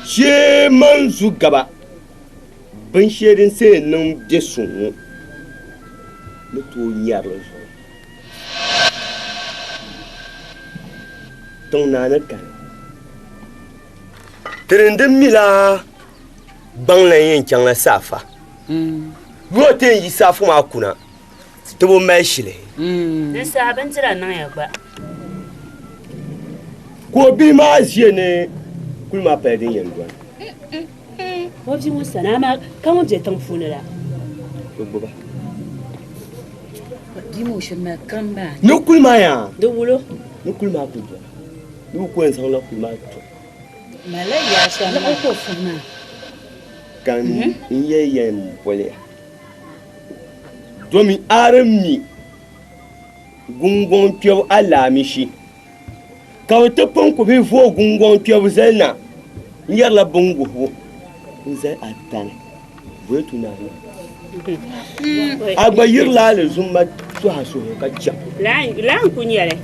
Shee man zu gaba, binshɛli din sa yɛn niŋ bɛ suŋ ŋɔ ni tooi nyari li zuɣu. Tiŋ naa ni kani. Tiri din mila gbaŋ lan yɛn chaŋla saafa. Yɔɔ ti yɛn yi saafu maa kuna ti bi mali shili. Di saha bindira niŋya gba. Ka o bihi maa ʒiya ni kuli maa pali din yɛn dɔni. O bia ŋɔ sani amaa ka ŋun be tiŋ puuni la. Bɛ gbuba. Bia maa o shiri mali kam maa. Ni kuli maa yaa. Di wulo. Ni kuli maa kuli dɔni. Ni bɛ ku yɛn zaŋla kuli maa to. Malila yaa shɛm maa. Liɣiri ka o furi maa. Ka n yɛli yɛn boliya. Domi a di mi guŋgɔŋ kpɛbu alaamishi, ka bɛ ti pun ku bi vooi guŋgɔŋ kpɛbu zali na n-yɛrila bɛn wuhibu n-zali a tani bɔya tu naani. A gba yirila alizumma tɔha suhu ka chaŋ. Laa n-ku nyɛ li.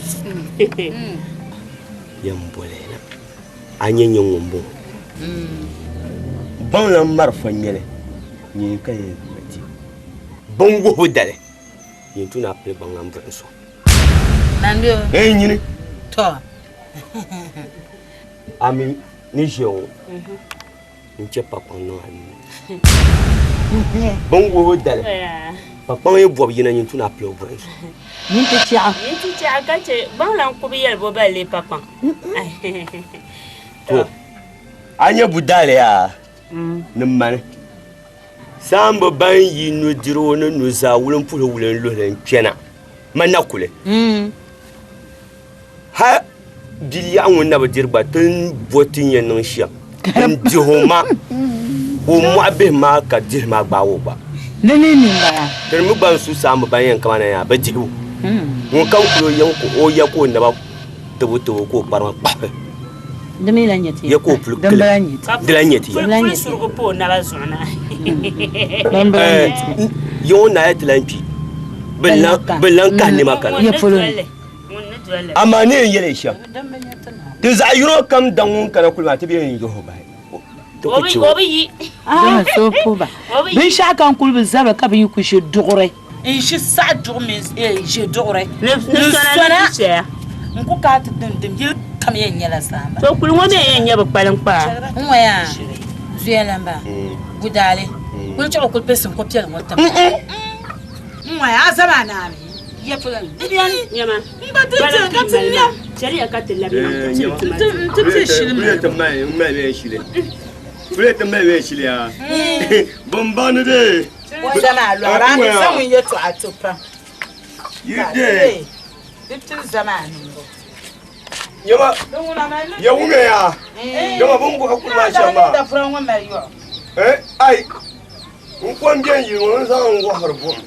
Yɛn boli na a nyɛ nyɛ ŋun bɔŋɔ. Gbaŋ lan marafa ŋmɛli nyee ka yɛn ti bin wuhibu dali yɛn tu ni a pili gbaŋ lan buɣim so. Nandoo. Ee nyini. Tɔ. A mi Ni ʒiya ŋɔ n chɛ pakpaŋ niŋ a nuu bin wuhibu dali pakpaŋ yi bɔbi yina nyin tu ni a pili o buɣim zuɣu. Nyin ti chɛɣu. Nyin ti chɛɣu ka chɛ gbaŋ lan ku bi yɛli bo bali lee pakpaŋ. To a nyɛ budaali yaa ni mani saamba ban yi nudirigu ni nuzaa wulimpuhili wulinluhili n-kpɛna ma na kuli. Hal biliɛɣu ŋun na bi diri gba ti ni bo ti ni yɛn niŋ shɛm n-dih o ma ka o mɔɣi bihi maa ka dihi maa gbaag o gba. Di ni ni m-bala. Ti mi gba n-su saamba ban yɛn kamana yaa bɛ dihibu. Ŋunkam kul o yiŋ ka o ya ka o naba tibu tibu ka o kparima kpahi. Di mi lan nyɛ ti ya ka o puli Din kili. bala nyɛ ti. Di lan nyɛ ti ya. Din Puli surugu pa o naba zuɣu na. Din bala nyɛ ti. Yiŋ o naaya ti lan kpi. Bɛ lan kahi nɛma kana. Ya polo ni. Amaa ni yɛn yɛli shɛm, ti zaɣ yino kam daŋ ŋun kana kuli maa ti bi yɛn yihi o bahi. Ti ku chɛ o. Binshɛɣu kam kuli bi zabiri ka bɛ yi ku ʒi duɣuri. N ʒi saɣi duɣu mini ʒe duɣuri ni sona n ku kana ti dim yili kam yɛn nyɛla saamba. To kuli ŋɔ mi yɛn nyɛ bɛ kpaliŋkpaa. N ŋɔ yaa zuya lamba gudaali kuli chɛ o kuli pili sinko piɛli ŋɔ tim. N ŋɔ yaa a zama a naami. N ko n bɛn yili ŋɔ n zaŋ n wɔhiri buɣim.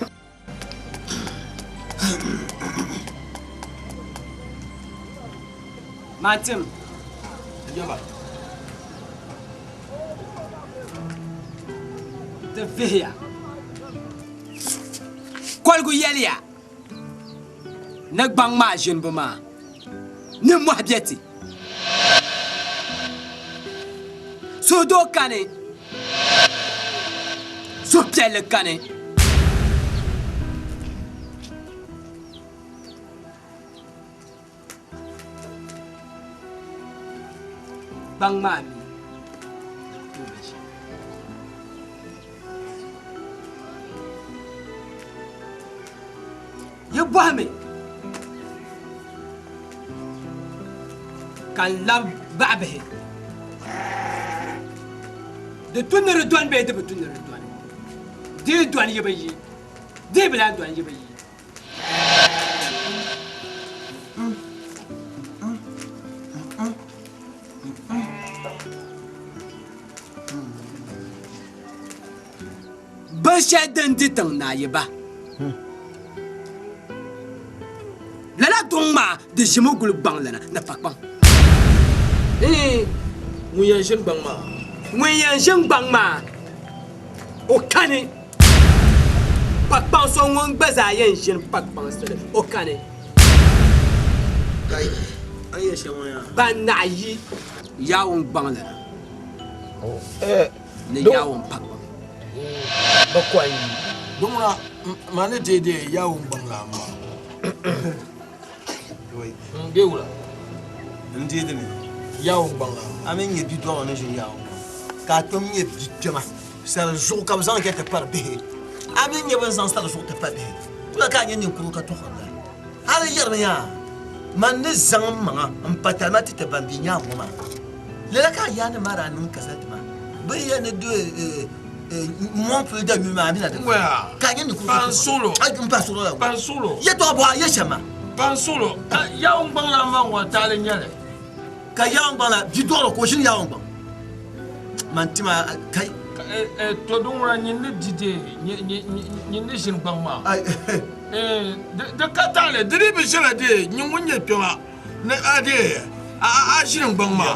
Matim. Yaba. Di vihiya. Koligu yɛliya ni gbaŋ maa ʒinibu maa ni mɔhi bɛ ti. Suhudoo kani. Suhupiɛlli kani. Gbaŋ maa mi Yi bɔhimi ka n labi baɣibihi. Di tu ni di dɔni bee di bi tu ni di dɔni? Di yi dɔni yi bi yi, di yi bi lahi dɔni yi bi yi. Binshɛli din di tiŋ naa yi ba. Lala duŋ maa di ʒimi guli gbaŋlana ni fakpaŋ. Ŋun yɛn ʒini gbaŋ maa. Ŋun yɛn ʒini gbaŋ maa o kani. Pakpaŋ so ŋun gba zaa yɛn ʒini pakpaŋ sili o kani. Ban naɣi yi Yaawun gbaŋlana ni Yaawun pakpaŋ. Bɛ kɔhi yi. Di ŋuna ma ni deei deei Yaawun gbaŋ la maa. N be wula? N deei dini? Yaawun gbaŋ la. A mi nyɛ bidɔɣu ni ʒini Yaawun gbaŋ ka a kpɛm nyɛ bikpɛma. Sari zuɣu ka bɛ zaŋ chɛ ti pari bihi. A mi nyɛ bɛ ni zaŋ sari zuɣu ti pa bihi. Wula ka a nyɛ ninkurigu ka tɔɣiri la? Hali yɛrimi yaa, man ni zaŋ m maŋa m-pa talima ti ti ban be nyaŋ ŋɔ maa. Lala ka a yaannim maa daa niŋ kasaliti maa. Bɛ ni yɛli ni do mɔŋ puli da yuli maa, a mi na di ka a nyɛ ninkurigu ka tɔɣiri. M pa suɣilo la. Pan suɣilo. Yɛtɔɣa bɔɣa yɛ shɛm maa. Pan suɣilo. Ka Yawɛ gbaŋ la maŋ ŋɔ taali n-nyɛ li. Ka Yawɛ gbaŋ la bidɔɣiro ka o ʒini Yawɛ gbaŋ. Man tima kai. To di ŋuna nyin ni di dee nyin ni ʒini gbaŋ maa. Di ka taali di dii bi ʒila dee nyin ŋun nyɛ kpɛma ni a dee a ʒini gbaŋ maa.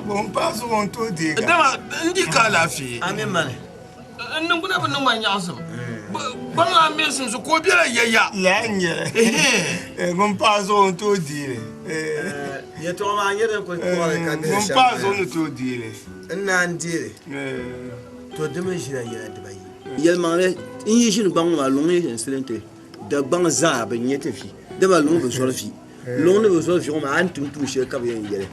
Ŋun paai zuɣu n tooi deega. Dama n di ka alaafee. Amin mani. N niŋgbuna bi niŋ ma nyaɣisim. Gbaŋ maa meesim so ka o bela yaya. Lala n-nyɛ li. Ŋun paai zuɣu n tooi deei li. Yɛtɔɣa maa nyɛ din kuli kpuɣiri ka dihi Ŋun shɛm paai zuɣu ni tooi deei li. N naan deei li. To di mi ʒila yɛla dibayi. Yɛlimaŋli, n yi ʒini gbaŋ ŋɔ maa, luŋ yi ʒini silinti, Dagbaŋ zaa bi nya ti vi, dama luŋ bi zɔri vi. Luŋ ni bi zɔri vi ŋɔ maa, a ni tum tuun shɛli ka bɛ yɛn yɛli.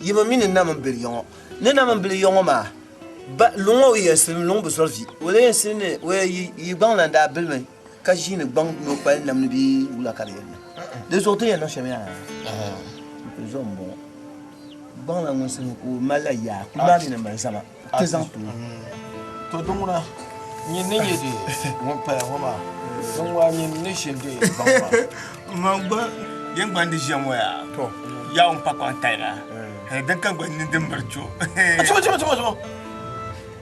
Yi bi mi ni nam m-bili ya ŋɔ. Ni nam m-bili ya ŋɔ maa, ba, luŋ ŋɔ yɛn silim luŋ bi zɔri vi. O lee yɛn silim ni o yi, yi gbaŋ lan daa bilimi ka ʒiini gbaŋ ni o kpali nam ni bee wula ka di yɛn niŋ. Di zuɣu ti ni yɛn niŋ shɛm yaa, n kuli zom m-bɔŋɔ. Gbaŋ lan ŋun silim ka o malila yaa, kuli maa mi ni mali zama ti zaŋ ti o. To di ŋuna, nyin ni nyɛ di ŋun paya ŋɔ maa, din ŋuna nyin ni ʒini di gbaŋ maa. Man gba yɛn gba n-di ʒiɛm ŋɔ yaa, to yaa ŋun pa kpaŋ tali maa, din ka gba n-ni din miri cho. Chimo, chimo, chimo, chimo,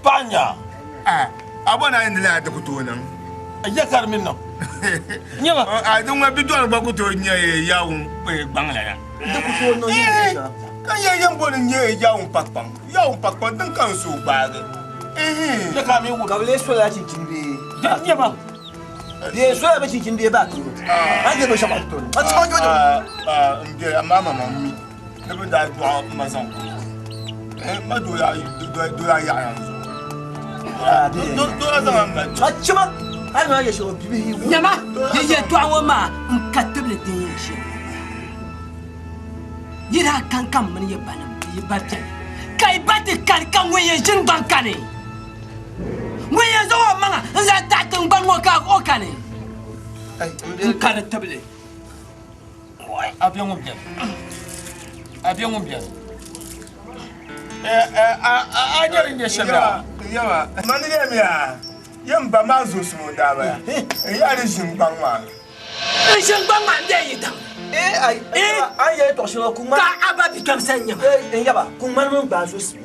paɣa n-nyɛ a. A bɔ ni a yɛn di lala di ku tooi niŋ. Ya ka di mi niŋ. Nyama. A din ŋuna bidɔri gba ku tooi nyɛ yaa ŋun gbaŋ lala. Di ku tooi niŋ yɛn nyɛ shɛŋa. Ka ya yɛn bɔ ni nyɛ yaa ŋun pa kpaŋ, yaa ŋun pa kpaŋ din ka n suhu gbaagi. Ka bɛ lee sola chinchini bee? Nyama. Bɛ sola bɛ chinchini bee baa toori? A ni diri binshɛɣu maa toori. N bɛ amaa mama mi ni bɛ daa dɔɣi ma zaŋ kuli ma doola yaɣiya n zuɣu. Doola zaŋ ma A chima a ni maa yɛ shɛli o bibihi yi Nyama yi yɛltɔɣa ŋɔ maa n ka tibili din yɛn shɛm. Yi daa kan ka m mini yi banim yi ba kpɛli, ka yi ba ti kani ka ŋun yɛn ʒini gbaŋ kani. Ŋun yɛn zaŋ o maŋa n-zaŋ taɣi tiŋgbani ŋɔ ka o kani. N ka di tibili. A bɛ ŋun bɛni. A bɛ ŋun bɛni. A nyɛ din nyɛ shɛm yaa. Yɛma, mani yɛmiya, yɛm ba maa zoosim o daa bala. N yaa di ʒini gbaŋ maa. N ʒini gbaŋ maa m-be yi daŋ ni. Ee, ai, a ni yɛli tɔɣ shɛŋa kuŋ ŋmani. Ka a ba bikpɛm sani nyɛ ma. Ee, n yaba, kuŋ ŋmani mini gbaai zoosim.